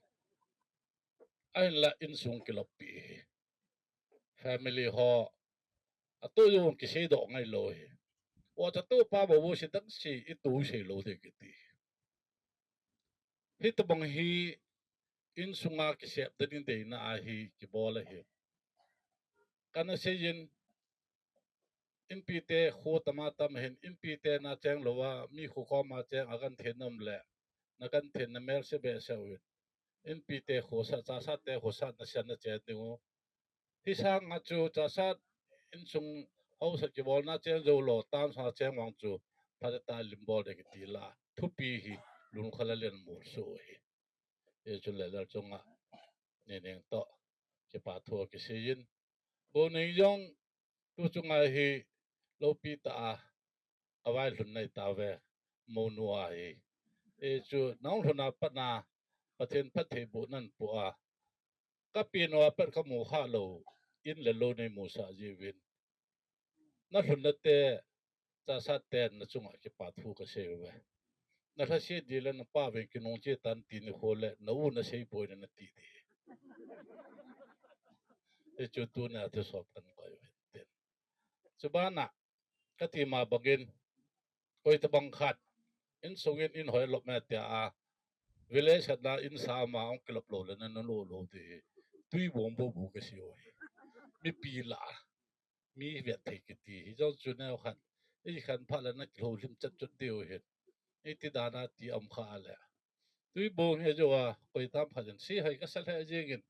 Ahinla insung kilop pi hi. Family ho, atu jong kisei doh ngai lou hi. O cha tu pa bo bo si dang si, i tu sei lou de kiti. Hitobang hi insunga kisep da ding deina ahi kibol ahi. Kana sei in, inpi te kho tama tam hin, inpi te na cheng lou a, mi kho koma cheng a kan thei nom le, na kan thei na mel se be se u in. Inpi te kho sa, cha sa te kho sa na sian na chen ding u. Hi sang a chu cha sa insung hausa kibol na cheng jou lou, tam sa cheng wang chu, pha ta lim bol de kiti la, thupi hi, lung khala len mul su hi. E chun le lal chunga, ni ning to, kipa thu kisei in. Bo ning jong, tu chunga hi, lopi ta a, a vai lhun nai ta ve, mo nu a hi. E chu, nang lhun a pat na, Pathen phatthei bu nan pu a. Ka pi nu a pat ka mu kha lou, in le lou nei mu sa ji vin. Na lhun na te, cha sa ten na chunga kipa thu ka sei ve. Na lha se di le na pa ven kinung che tan ti ni kho le, na u na sei poi na na ti di. E chu tu na te sop kan koi ve ten. Chu ba na, ka ti ma bangin, koi ta bang khat, insung in in hoi lop me tia a, village khat na in sa ma ong kilop lou le na na lou lou ti hi. Tui bong bo bu ka si oi. Mi pi la, mi vet thei kiti hi jong chu neo khan. Ei khan pha le na kilou lim chat chut diu hin. Ei ti da na ti am kha le. Tui bong he jo a, koi tam khat in si hai ka sa le jing in.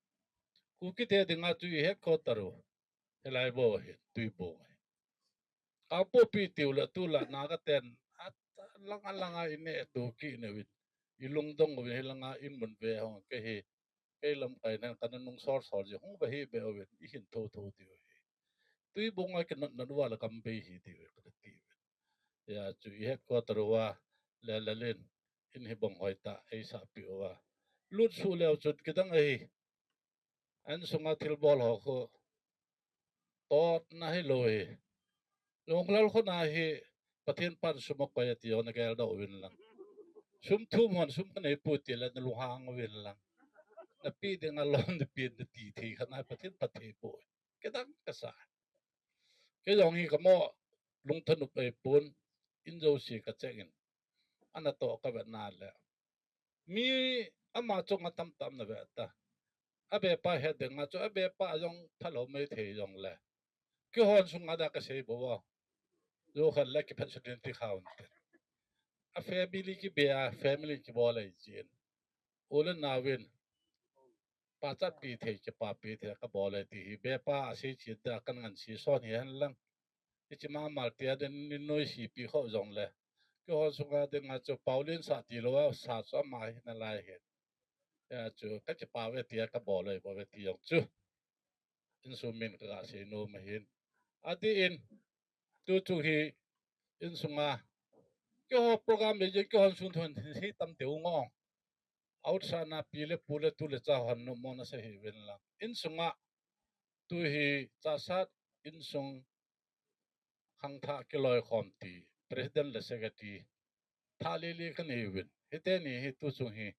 Ku ki te ding a chu i headquarter u. He lai bo hin, tui bong hi. Ka po pi tiu le tu la na ka ten, a, langa langa i ne tu ki ne vin. I lung dong vin hi langa in mun ve hong ke hi. Kei lam kai nan ka na nung sor sor ji hong ve hi be vin. I hin tho tho tiu hi. Tui bong a ki nan nan wa la kam be hi tiu ka ti vin. Ya chu i headquarter wa le le len. In hi bong hoi ta ei sa pi wa. Lut su leo chut ki dang ei. An sunga thil bol ho khu tot na hi lo hi. Lunglal khu na hi Pathen pan sum a koi a ti ho na gel do vin lang. Sum thum hon sum ka nei pu ti le na lunghang vin lang. Na pi ding a lom na pi na ti thei kha na Pathen pha thei pu. Ke dang ka sa. Ke jong hi ka mo lung thanu pe pun in jo si ka chek in. Ana to ka vet na le. Mi ama chunga tam tam na ve ta. A be pa he ding a chu a be pa jong thalo mai thei jong le. Ki hon sunga da ka sei bo wa. Yo khan le ki phat su din ti khaun te. A family ki be a family ki bo le jin. U le na vin. Pa chat pi thei ki pa pi thei ka bo le ti hi. Be pa a sei chi da kan ngan si son hi han lang. I chi ma mal tia den ni noi si pi kho jong le. Ki hon sunga ding a chu Pauline sa ti lo a sa chu ama hi na lai hi. Ya chu ka ki pa ve tia ka bo le bo ve ti jong chu. In su min ka ga sei no ma hin. A ti in tu chu hi in sunga. Ki ho program le je ki hon sun thon hi tam te u ngong. Outside na pi le pu le tu le cha hon no mo na sa hi ven lang. In sunga tu hi cha sat in sung khang tha kiloi khom ti, president le secretary, tha li li ka ni vin. Hi te ni hi tu chung hi,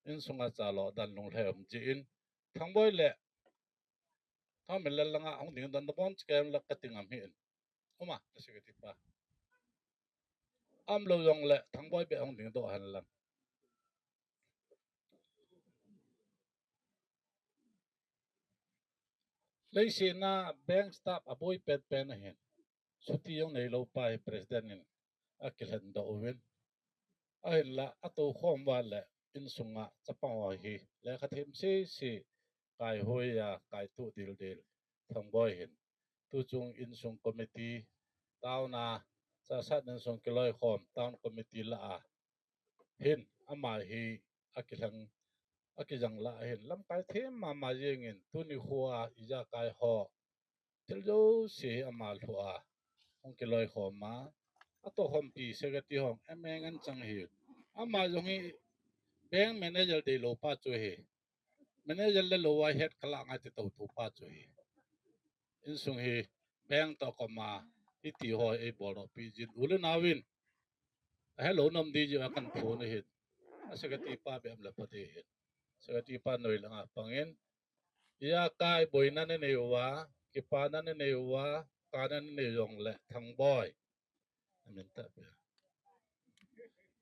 in sunga cha lo dan lung hle um ji in, Thangboi le, Thangmin le langa hong ding dan da bon chikem la ka ting am hi in. Uma, le secretary pa. Am lo yong le, Thangboi be hong ding do han lang. Leisina bank staff a boi pen pen a hin. Suti jong nei lo pa hi president in a kilhen do uvin. A hin la a to khom va le in sunga chapang ho hi le kha thim si si kai hoi a, kai tu dildil Thangboi hin. Tu chung insung committee, town a, Chassad insung kiloikhom, town committee lah a hin, ama hi akilhang, akijang lah a hin, lamkai them mama jengin, tuni khoa ijakai ho thil jouse hi ama lhua hung kiloikhom a, atohkhompi secretary hong, M A ngan chang hi. Ama jong hi bank manager deilou pa chu hi. Manager le lou a het kala ngai ti tou tu pa chu hi. Insung hi bank toh koma iti ho eibol doh pi jin u le nau in. Ahelou nom di ji a kan phone ahin. A secretary pa bem le pha di hin. Secretary pa noi langa pangin. Ijakai boina nanei uva, kipana nanei uva, kana nanei jongle Thangboi. Amin tah pe.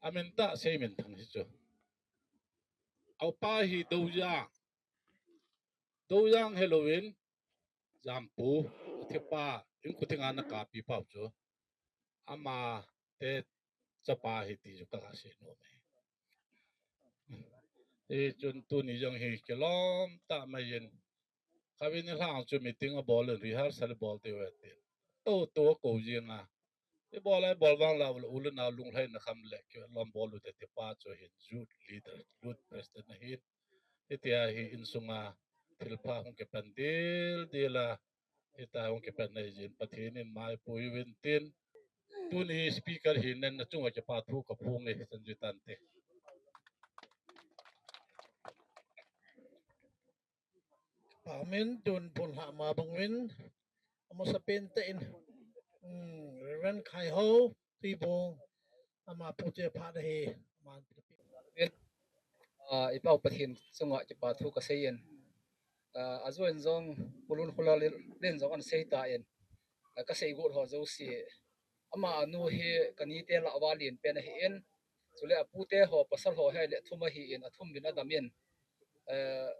Amin tah sei min thang hi chu. Aupa hi Doujang. Doujang helouvin, Jampu, thipa, in kutinga na kapi pau chu. Ama te chapa hi ti chu ka sei nom e. Hichun tuni jong hi kilom tah mai in. Kavin hlang chu meeting abol in rehearsal bol te ve tin. To to ko jing a. Ibol ai bol vang la u le nau lunglhaina kham le kilom bol u te ti pa chu hin youth leader, youth president ahin. Hitia hi insunga thilpha hung kipan dildil a. Hitia hung kipan na ijin Pathen in maipui uvin tin. Tuni speaker hi nen na chunga kipa thu ka phung e, Sanjui Tante. Pamin tun pun lha ma bang vin, amasapen te in, um, Reverend Khai Ho, Tuibong, ama pute pha da hi, man. Ah, i pau Pathen chunga kipa thu ka sei in. Ah, ajo in jong, Pu Lunkholal in jong an sei ta in. Ah, ka sei got ho jouse. Ama anu hi ka nite lah uva len pen ahi in. Chule apute ho, pasal ho hi le thum ahi in, athum vin adam in. Eh,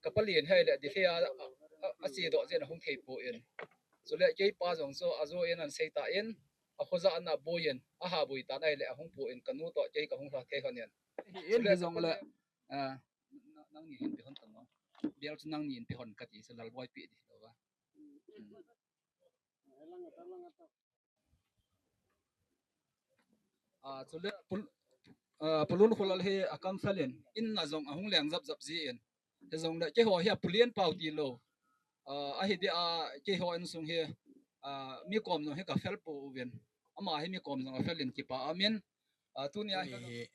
ka palen hi le Delhi a, a, a, ache doh jeh in ahung thei poi. Chule kei pa jong chu ajo in an sei ta in, akhoja ana boi in, aha boi tan ahi le ahung poi, ka nu toh kei ka hung lha thei hon in. Hi in. Chule hi jong le, ah, na-, nangni hin pe hon tan mo. Bel chu nangni hin pe hon ka ti, chu Lalboi pe di lo va. Hmm. Ah, chule Pu-, ah, Pu Lunkholal hi akam fel in, in a jong ahung leng jap jap ji in. Hijongle keiho hi a Pu Lianpau ti lo. Ah, ahi dia, keiho insung hi, ah, mi kom jong hi ka fel pouvin. Ama hi mi kom jong afel in kipa amin. Ah, tunia hi, tuni hi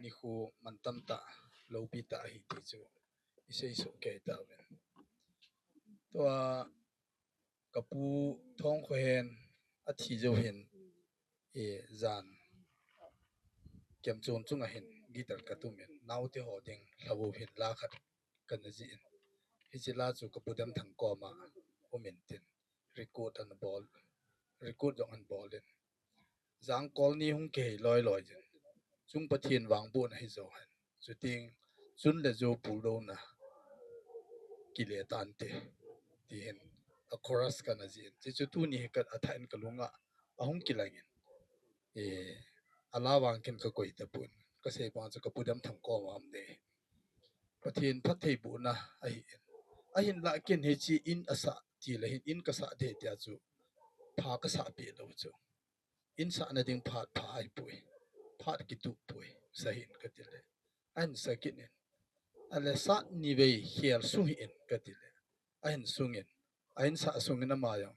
nikho mantam tah, loupi tah ahi ti chu i sei soh kei tauvin. Tua ka pu Thongkhohen athi jou hin, eh, jan kemchon chunga hin guitar ka tum in, naote ho ding lhavou hin la khat kana jih in. Hiche la chu ka pu Demthang koma um in tin, record ana bol, record jong ana bol in. Jangkol ni hung kihei loi loi jin. Chung Pathen vangbohna hi jo hen. Chuteng, chun le jo puldouna kile tante. Ti hin, a chorus kana jih in. Hichu tuni hi ka, athah in ka lunga ahung kilang in. Eh, ala vang ken ka koi tapon. Ka sei bang chu ka pu Demthang koma um de. Pathen phattheibohna ahi in. Ahinlah ken hiche in asah ti le hin in kasah de tia chu pha kasah peh lou chu. In sahna ding phat pha ahipoi. Phat kituh poi. Sa hih in kati le. Ahin sa kit in. Ale sat ni vei khel sung hih in kati le. Ahin sung in. Ahin sah sung in ama jong.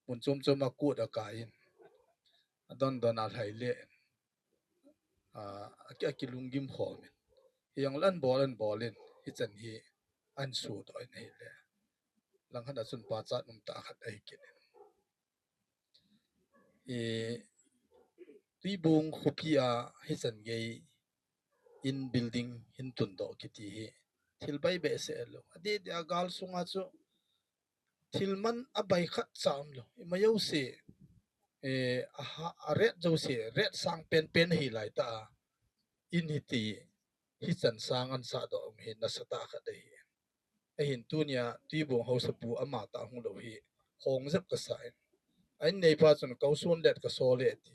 Mun chom chom a kut akai in. Adon don a lhai le in. Ah, aki, aki lunggim khom in. Hijong le ahin bol, ahin bol in. Hichan hi ahin sodoh in ahile. Langkhat a chun pachat um tah khat ahi kit in. Eh, Tuibong khopi a hichan gei in building hin tundoh kiti hi thil bai behseh lou. Adeh deh a gal sunga chu thil man a bai khat cha um lou. Ima jouse, eh, aha, a rate jouse, rate sang penpen ahi lai tah a. In hiti, hichan sang ahin sahdoh um hi nasatah khat ahi. Ahin tunia Tuibong haosapu ama tah hung lou hi, hong jep kasa in. A in neipa chun kau son let ka sol e ti.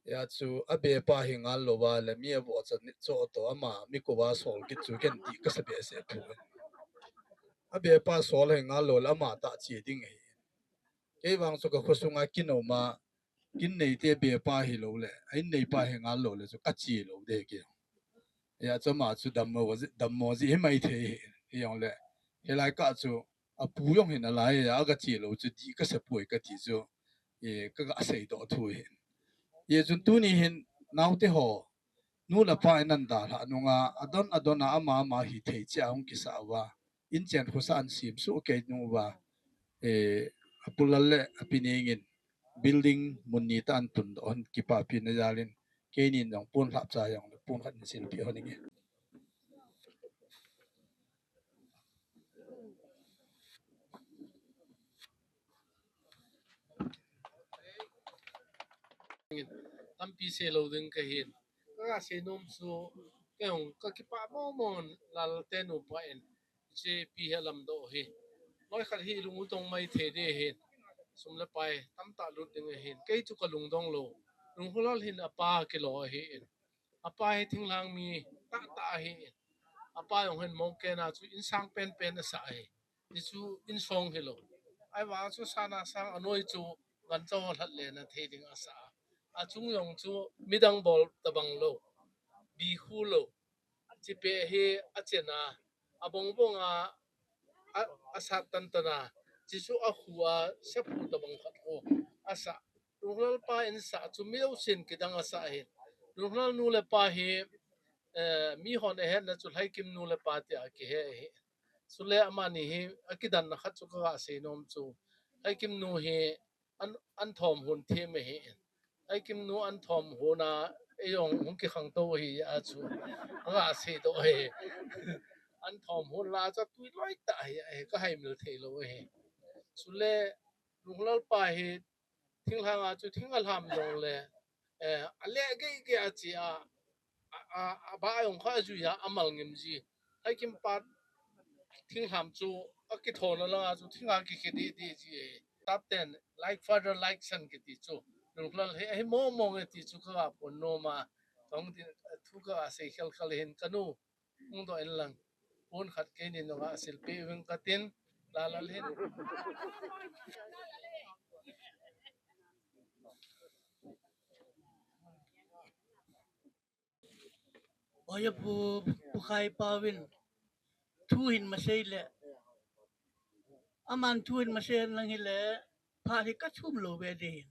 Hia chu a bepa hi ngal louva le mi avohcha nit cho toh ama mi kouva sol kit chu ken dih kasa behseh poi. abepa sol hi ngal lou le ama tah che ding ahi. Kei vang chu ka khosunga kin um a, kin neite bepa hilou le, a in neipa hi ngal lou le chu ka che lou ding kei. Hia chu ama chu dammo ji, dammo ji hi mai thei hi, hijongle, hilai kah chu apu jong hin alai a, aga che lou chu dih kasa poi kati chu, e, kaga seidoh thu hi. Hia chun tuni hin naote ho, nu le pa in ana dalhah nunga, adon adon a ama ama hithei cheh a hung kisah uva, inchen khosa ana sem soh kei nung uva, e, apu Lal le api Neng in building mun ni tah ana tundoh hon, kipahpina jalin, keinin jong pon lhapcha jong le pon khat in silpeh hon inge. Tampi seilou ding kahin. Kaga seinom chu, kei jong kakipah mong mong, Lal te nupa in hiche pi hi alamdoh hi, loi khat hi lung u tong mai thei ding ahin, sum le pai tamtah lut ding ahin, kei chu kalungdong lou. Lungkholal hin apa kilo ahin, apa hi thinglhang mi tahtah ahin, apa jong hin Mongkena chu insang penpen asah ahi. Hichu insong hilou. Ahivang chu sana sang anoi chu gancha ho lhat le na thei ding asah a, achung jong chu midang bol tabang lou, bi khu lou, chipeh hi achen a, abongbong a, a, asat tantan a, chuchu akhu a, saphu tabang khat khu asah. Lungkholal pa in sah chu mi jousen kidang asah ahin. Lungkholal nu le pa hi, eh, mihon ahetna chu Lhaikim nu le pa tia kihe ahi. Chule amani hi akidanna khat chu kaga seinom chu, Lhaikim nu hi an, an thom hon them ahi. Lhaikim nu an thom hon a, eijong hung kikhangtou ahi a chu kaga seidoh ahi. An thom hon la chu atui loi tah ahi, ahi, kahaimil theilou ahi. Chule Lungkholal pa hi thinglhang a chu thing alham jongle, eh, aleh geigei a che a, a, a, aba jong kha ajui a, amal ngim ji. Lhaikim pa thinglham chu akithona langa chu thinga kikhe didi ji e. Tap ten, like father, like son kiti chu. Lungkholal hi, hi mong mong e ti chu kaga phon nom a. Tong tin, thu kaga sei khel khel hin kanu. Hung doh in lang. Pon khat keinin nunga silpeh uving katin. Lal Lal hin. Oya pu, pu Khai pa vin. Thu hin masei le. Aman thu hin masei lang hile. Pha hi kachum lou ve ding.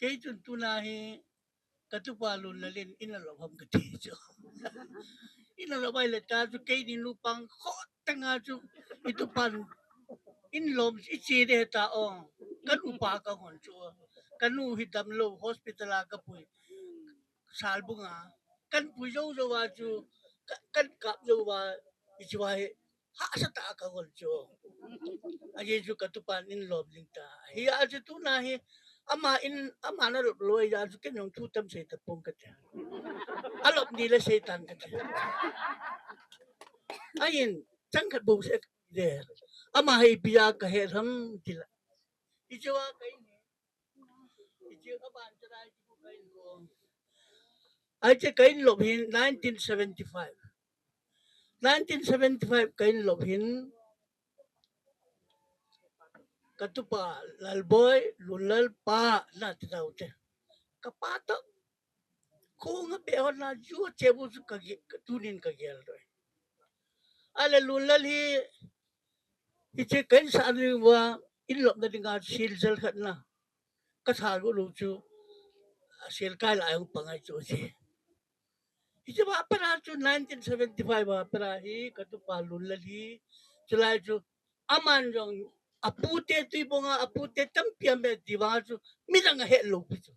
Kei chun tuna hi katupa Lunlal in, in alom ham kati chu. In alom ahile ta chu keini nupang khotanga chu itupan in lom iche ding ta o. Kanupa kahon chu. Kanu hi damlou hospital a kapui. Salbung a. Kanpui jou jou a chu. Ka, kankap jou a. Ichu a hi. Hahsa tah a kahon chu. Ajeh chu katupan in lom ding ta. Hia chu tuna hi, ama in, ama na lop lou a chu ken jong thu tam sei tapong kati. Alop ni le seitan kati. Ahin, chang khat bou sei de. Ama hi ipi a kahe ham tila. Ichu a kahin Hiche kaban chu lai chu kahin lom. Hiche kahin lom hin nineteen seventy-five. Nineteen seventy-five kahin lom hin katupa Lalboi, Lunlal pa na ti dau te. Kapa toh. Khonga pe hon na ju che bu chu kage, tunin kagel doi. Ale Lunlal hi, hiche kahin sa ni va, in lom na dinga sil jal khat na. Katha lou lou chu, a, sel kai lai hung pangai chu si. Hiche va para chu nineteen seventy-five va para hi, katupa Lunlal hi, chulai chu, aman jong, apute tuibonga, apute tampi ame ti vang chu, midang ahe lou pi chu.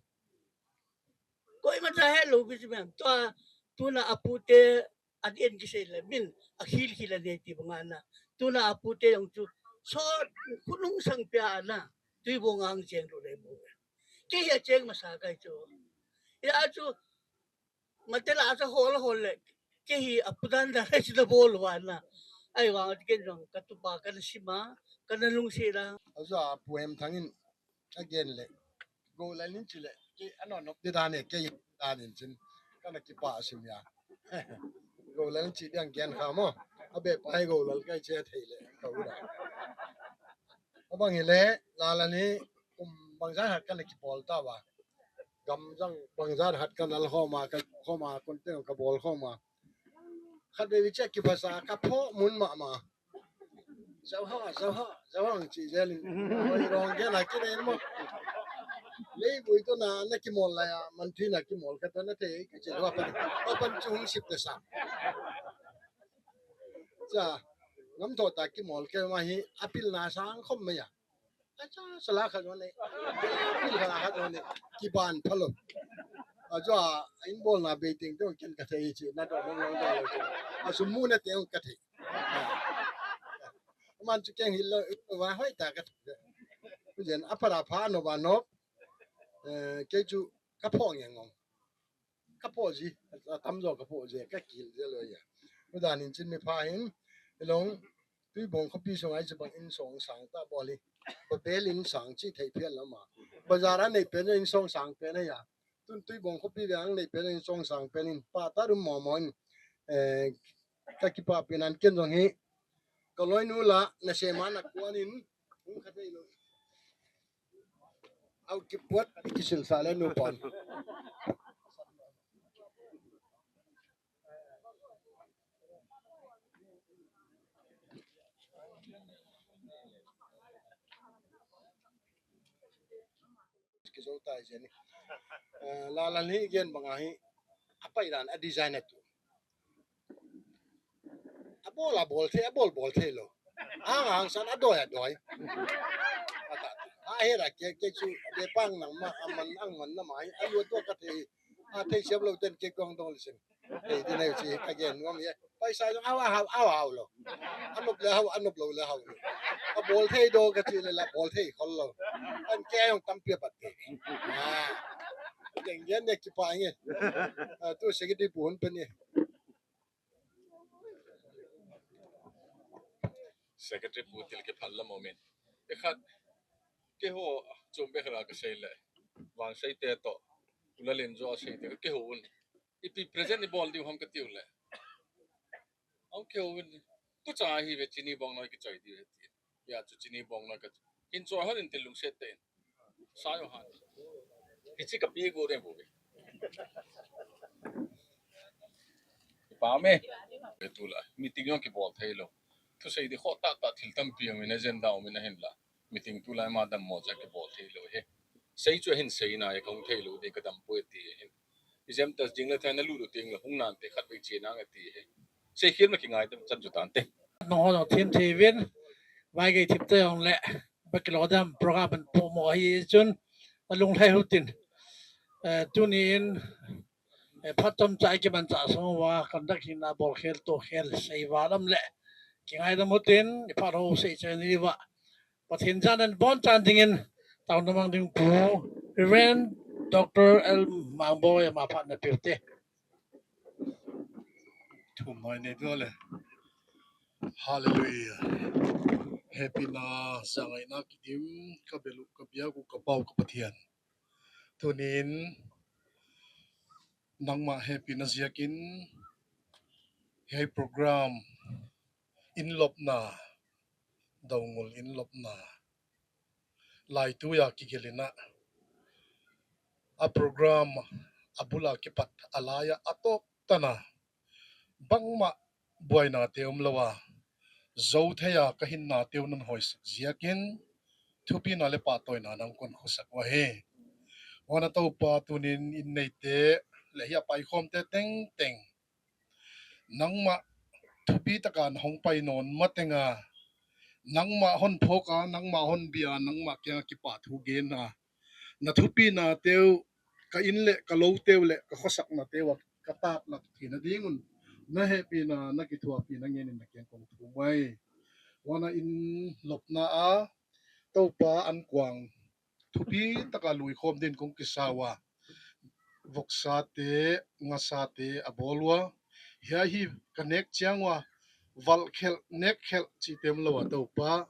Koima cha he lou pi chu mem. Tua, tuna apute, an en kisei le min, akhil khil ane ti banga na. Tuna apute jong chu, so, khonung sang pia na. Tuibonga ang cheng lou le mu. Kei hi acheng masa kai chu. Hia chu, matela sa hol hol le. Kei hi apu dan dan le chu da bol uva na. Ahivang ken jong katupa kana sima, kana lungset a. Ajo apu Hemthang in again le. Golal in chule. Kei anon nok de dan e, kei dan in chin. Kana kipah sim ya. Golal in chi biang gen kha mo. Abepa hi Golal kai che thei le. Ka u da. Abang hile, Lalan hi, um, bangzat hat kana kibol tauva. Gam jang bangzat hat kana la khoma, ka khoma, kon te ka bol khoma. Khat ve vicha kibasa, ka pho mun mama. Zauha, zauha, zauha, chi jelin. Oi, rong gena kinei mo. Lei bui to na, na kimol la ya, man thi na kimol ka to na te, ka che wa pan, wa pan chung sip te sa. Cha, ngam tho ta kimol ke ma hi, apil na sang khom me ya. Acha, sala khat wan nei. Apil khat khat wan nei. Kiban phalo. Ajo a, in bol na beiting te ken ka thei chi, na do mong mong do lo chi. Asu mu na te ka thei. Man chu keng hilo, wa hoi ta ka thei. Jen apara pha no ba no. Eh, ke chu ka pho nge ngong. Ka pho ji, a tam jo ka pho ji, ka kil ji lo ya. Udan in chin mi pha hin, ilong, Tuibong khopi sung ai chu bang in song sang ta bol hi. Ba bel in sang chi thei phial lama. Bazar a nei pen in song sang pen ya. Tun Tuibong khopi ve ang nei pen in song sang pen in pa ta rum mo mo in. Eh, ka kipa pen an ken jong hi. Ka loi nu la na se ma na kuan in. Hung kha thei lo. Au kipot kisil sa le nu pon. Kizo tai jeni. Eh, Lalan hi gen banga hi. Apai dan a design atu. Abol, abol thei, abol, bol thei lo. Ang, ang san, adoi, adoi. Ata, a he ra ke, ke chu, de pang nang ma, aman, ang man na mai, alu to ka thei, a thei siam lo ten ke kong dong listen. Thei di nei chi, ka gen nuam ye. Paisa jong, awa, awa, awa, awa lo. Anop le, awa, anop lo le, awa lo. Abol thei do ka chi le la, bol thei khol lo. An ke jong tam pia pat ke. Ah. Deng gen ne ki pa nge. Ah, tu se ki di bu hun pen ye. Secretary pu til kiphal lam umin. Ekhat, keiho, chom bek ra kasei le. Vangseite toh, Pu Lalin jo aseite, keiho un. Ipi present ibol diu ham katiu le. Au keiho un. Tu cha hi ve chini bong noi kichoi diu he ti. Ya chu chini bong noi ka. Hin choi hon in til lungset te in. Sa yo han. Hichi ka pi go de bo ve. Ipa me. Ve tu la. Meeting jong kibol thei lo. Thusei di kho ta ta thil tampi jong in agenda um in ahin la. Meeting tu la ma dammo cha kibol thei lo he. Sei chu hin sei na e kong thei lo de ka dam poi ti hin. Ijemtia jing le thei na lut u ting le hung nante khat vei che nange ti he. Seikhel ma kingai te chan chu tante. Nangho jong them thei uvin, vaigei thip te jong le, ba kilo dam program an pomo ahi chun, alung lhai u tin. Eh, tuni in, eh, phat chomcha kimanchah sung uva, conduct hina bol khel, to khel, sei va lam le, kingaidam u tin, iphat ho sei chai ni va. Pathen janan bonchan dingin, taona mang ding Pu Reverend Doctor L Mangboi ama phat na peh u te. Thum noi nei ding le. Hallelujah. Hepina, sangaina kidim, ka belu, ka biak u, ka pau, ka Pathen. Tunin, nangma hepina ziakin, hiai program, in lopna, Doungul in lopna. Lai tuia kigelina. A program, a bula kipat, a laia, a tawp tana. Bangma buaina te um loa. Zo theia ka hinna teu nan hoisak ziakin. Thupina le pahtawina nang kon khosak uahi. Huana Toupa tunin in neite, le hia paikhawmte tengteng. Nangmah thupi taka na hong pai nawn matenga, nangmah hon phawka, nangmah hon bia, nangmah kianga kipahthu gena, na thupina teu, ka in le ka lo teu le ka khosakna teu a ka tatna theina dingun, na hehpina, na kithuapina ngenin na kiang kong thum uai. Huana in lopna a, Toupa an kuang thupi taka lui khawm din kong kisa ua. Voksate, ngasate a bawl ua. Hiai hi ka nek chiang ua, valh khelh, nek khelh chih tem lo a Toupa.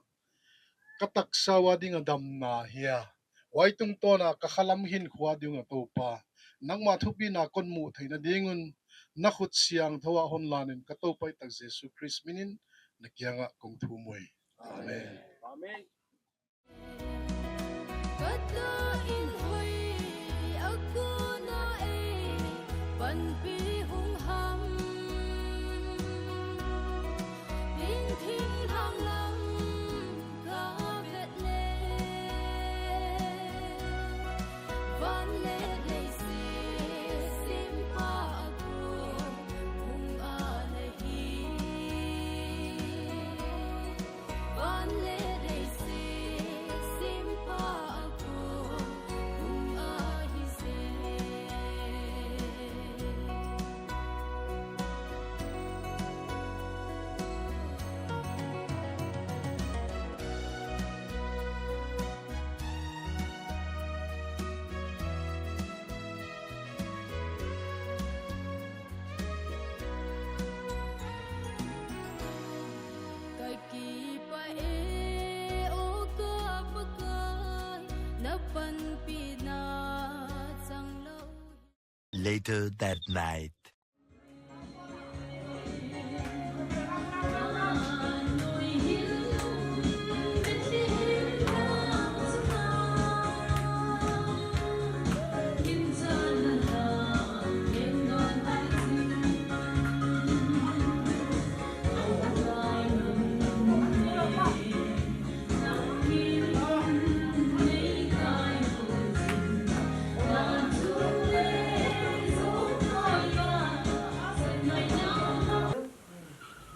Ka taksa ua ding a damna hia. Huai tungtawn a ka khalam hinkhua ding a Toupa. Nangma thupina kon muh theihna dingun, na khut siangthou a hon lanin ka Toupa i tak Jesu Khrist minin na kiangah kong thum uai. Amen. Amen. Kata in hoi a kona ei panpi hung ham. Hing thing hang lam ka vet le. Van le lei si simpa a kun hung a na hi. Van le lei si simpa a kun hung a hi se. Ka kipah e, o ka Pakai, na panpina chang lou. Later that night.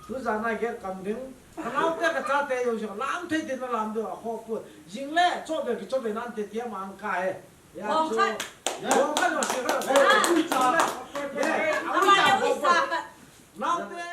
Tu jana gel kam ding. Ka naote ka chate jong jong lam thei tin na lam diu a kho pu. Jing le cho be ki cho be nan te tia mang ka he. Ya, bong khat. Bong khat ma si khat. Ah. Bong khat. Ye, ama ya wi sa khat. Naote.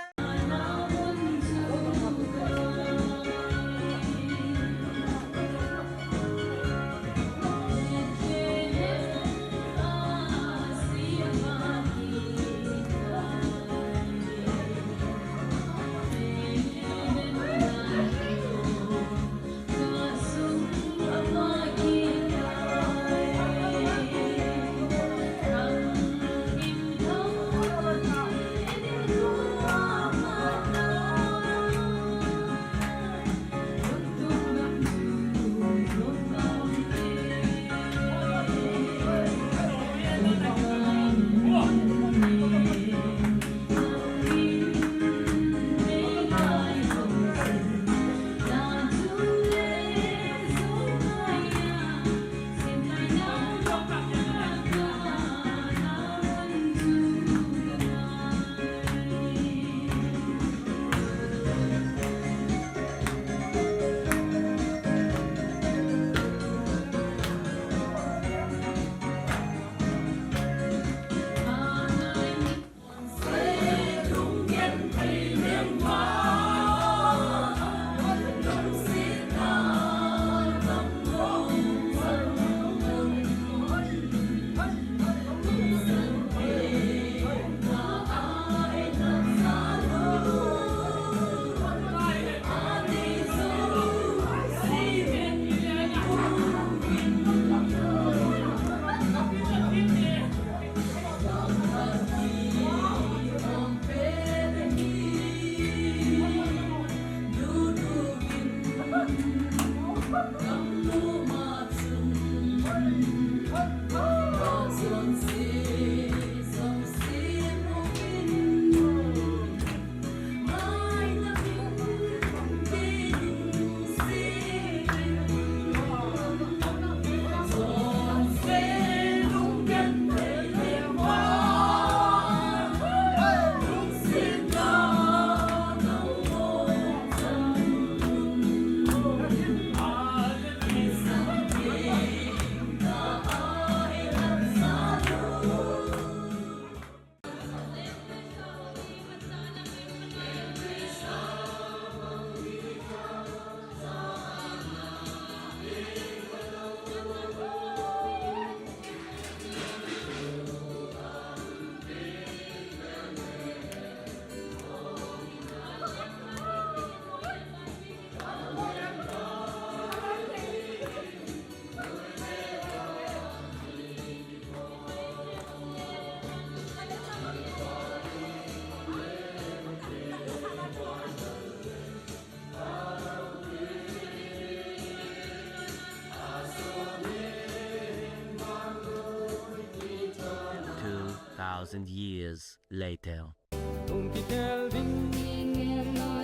thousand years later. Hung kikhel ding,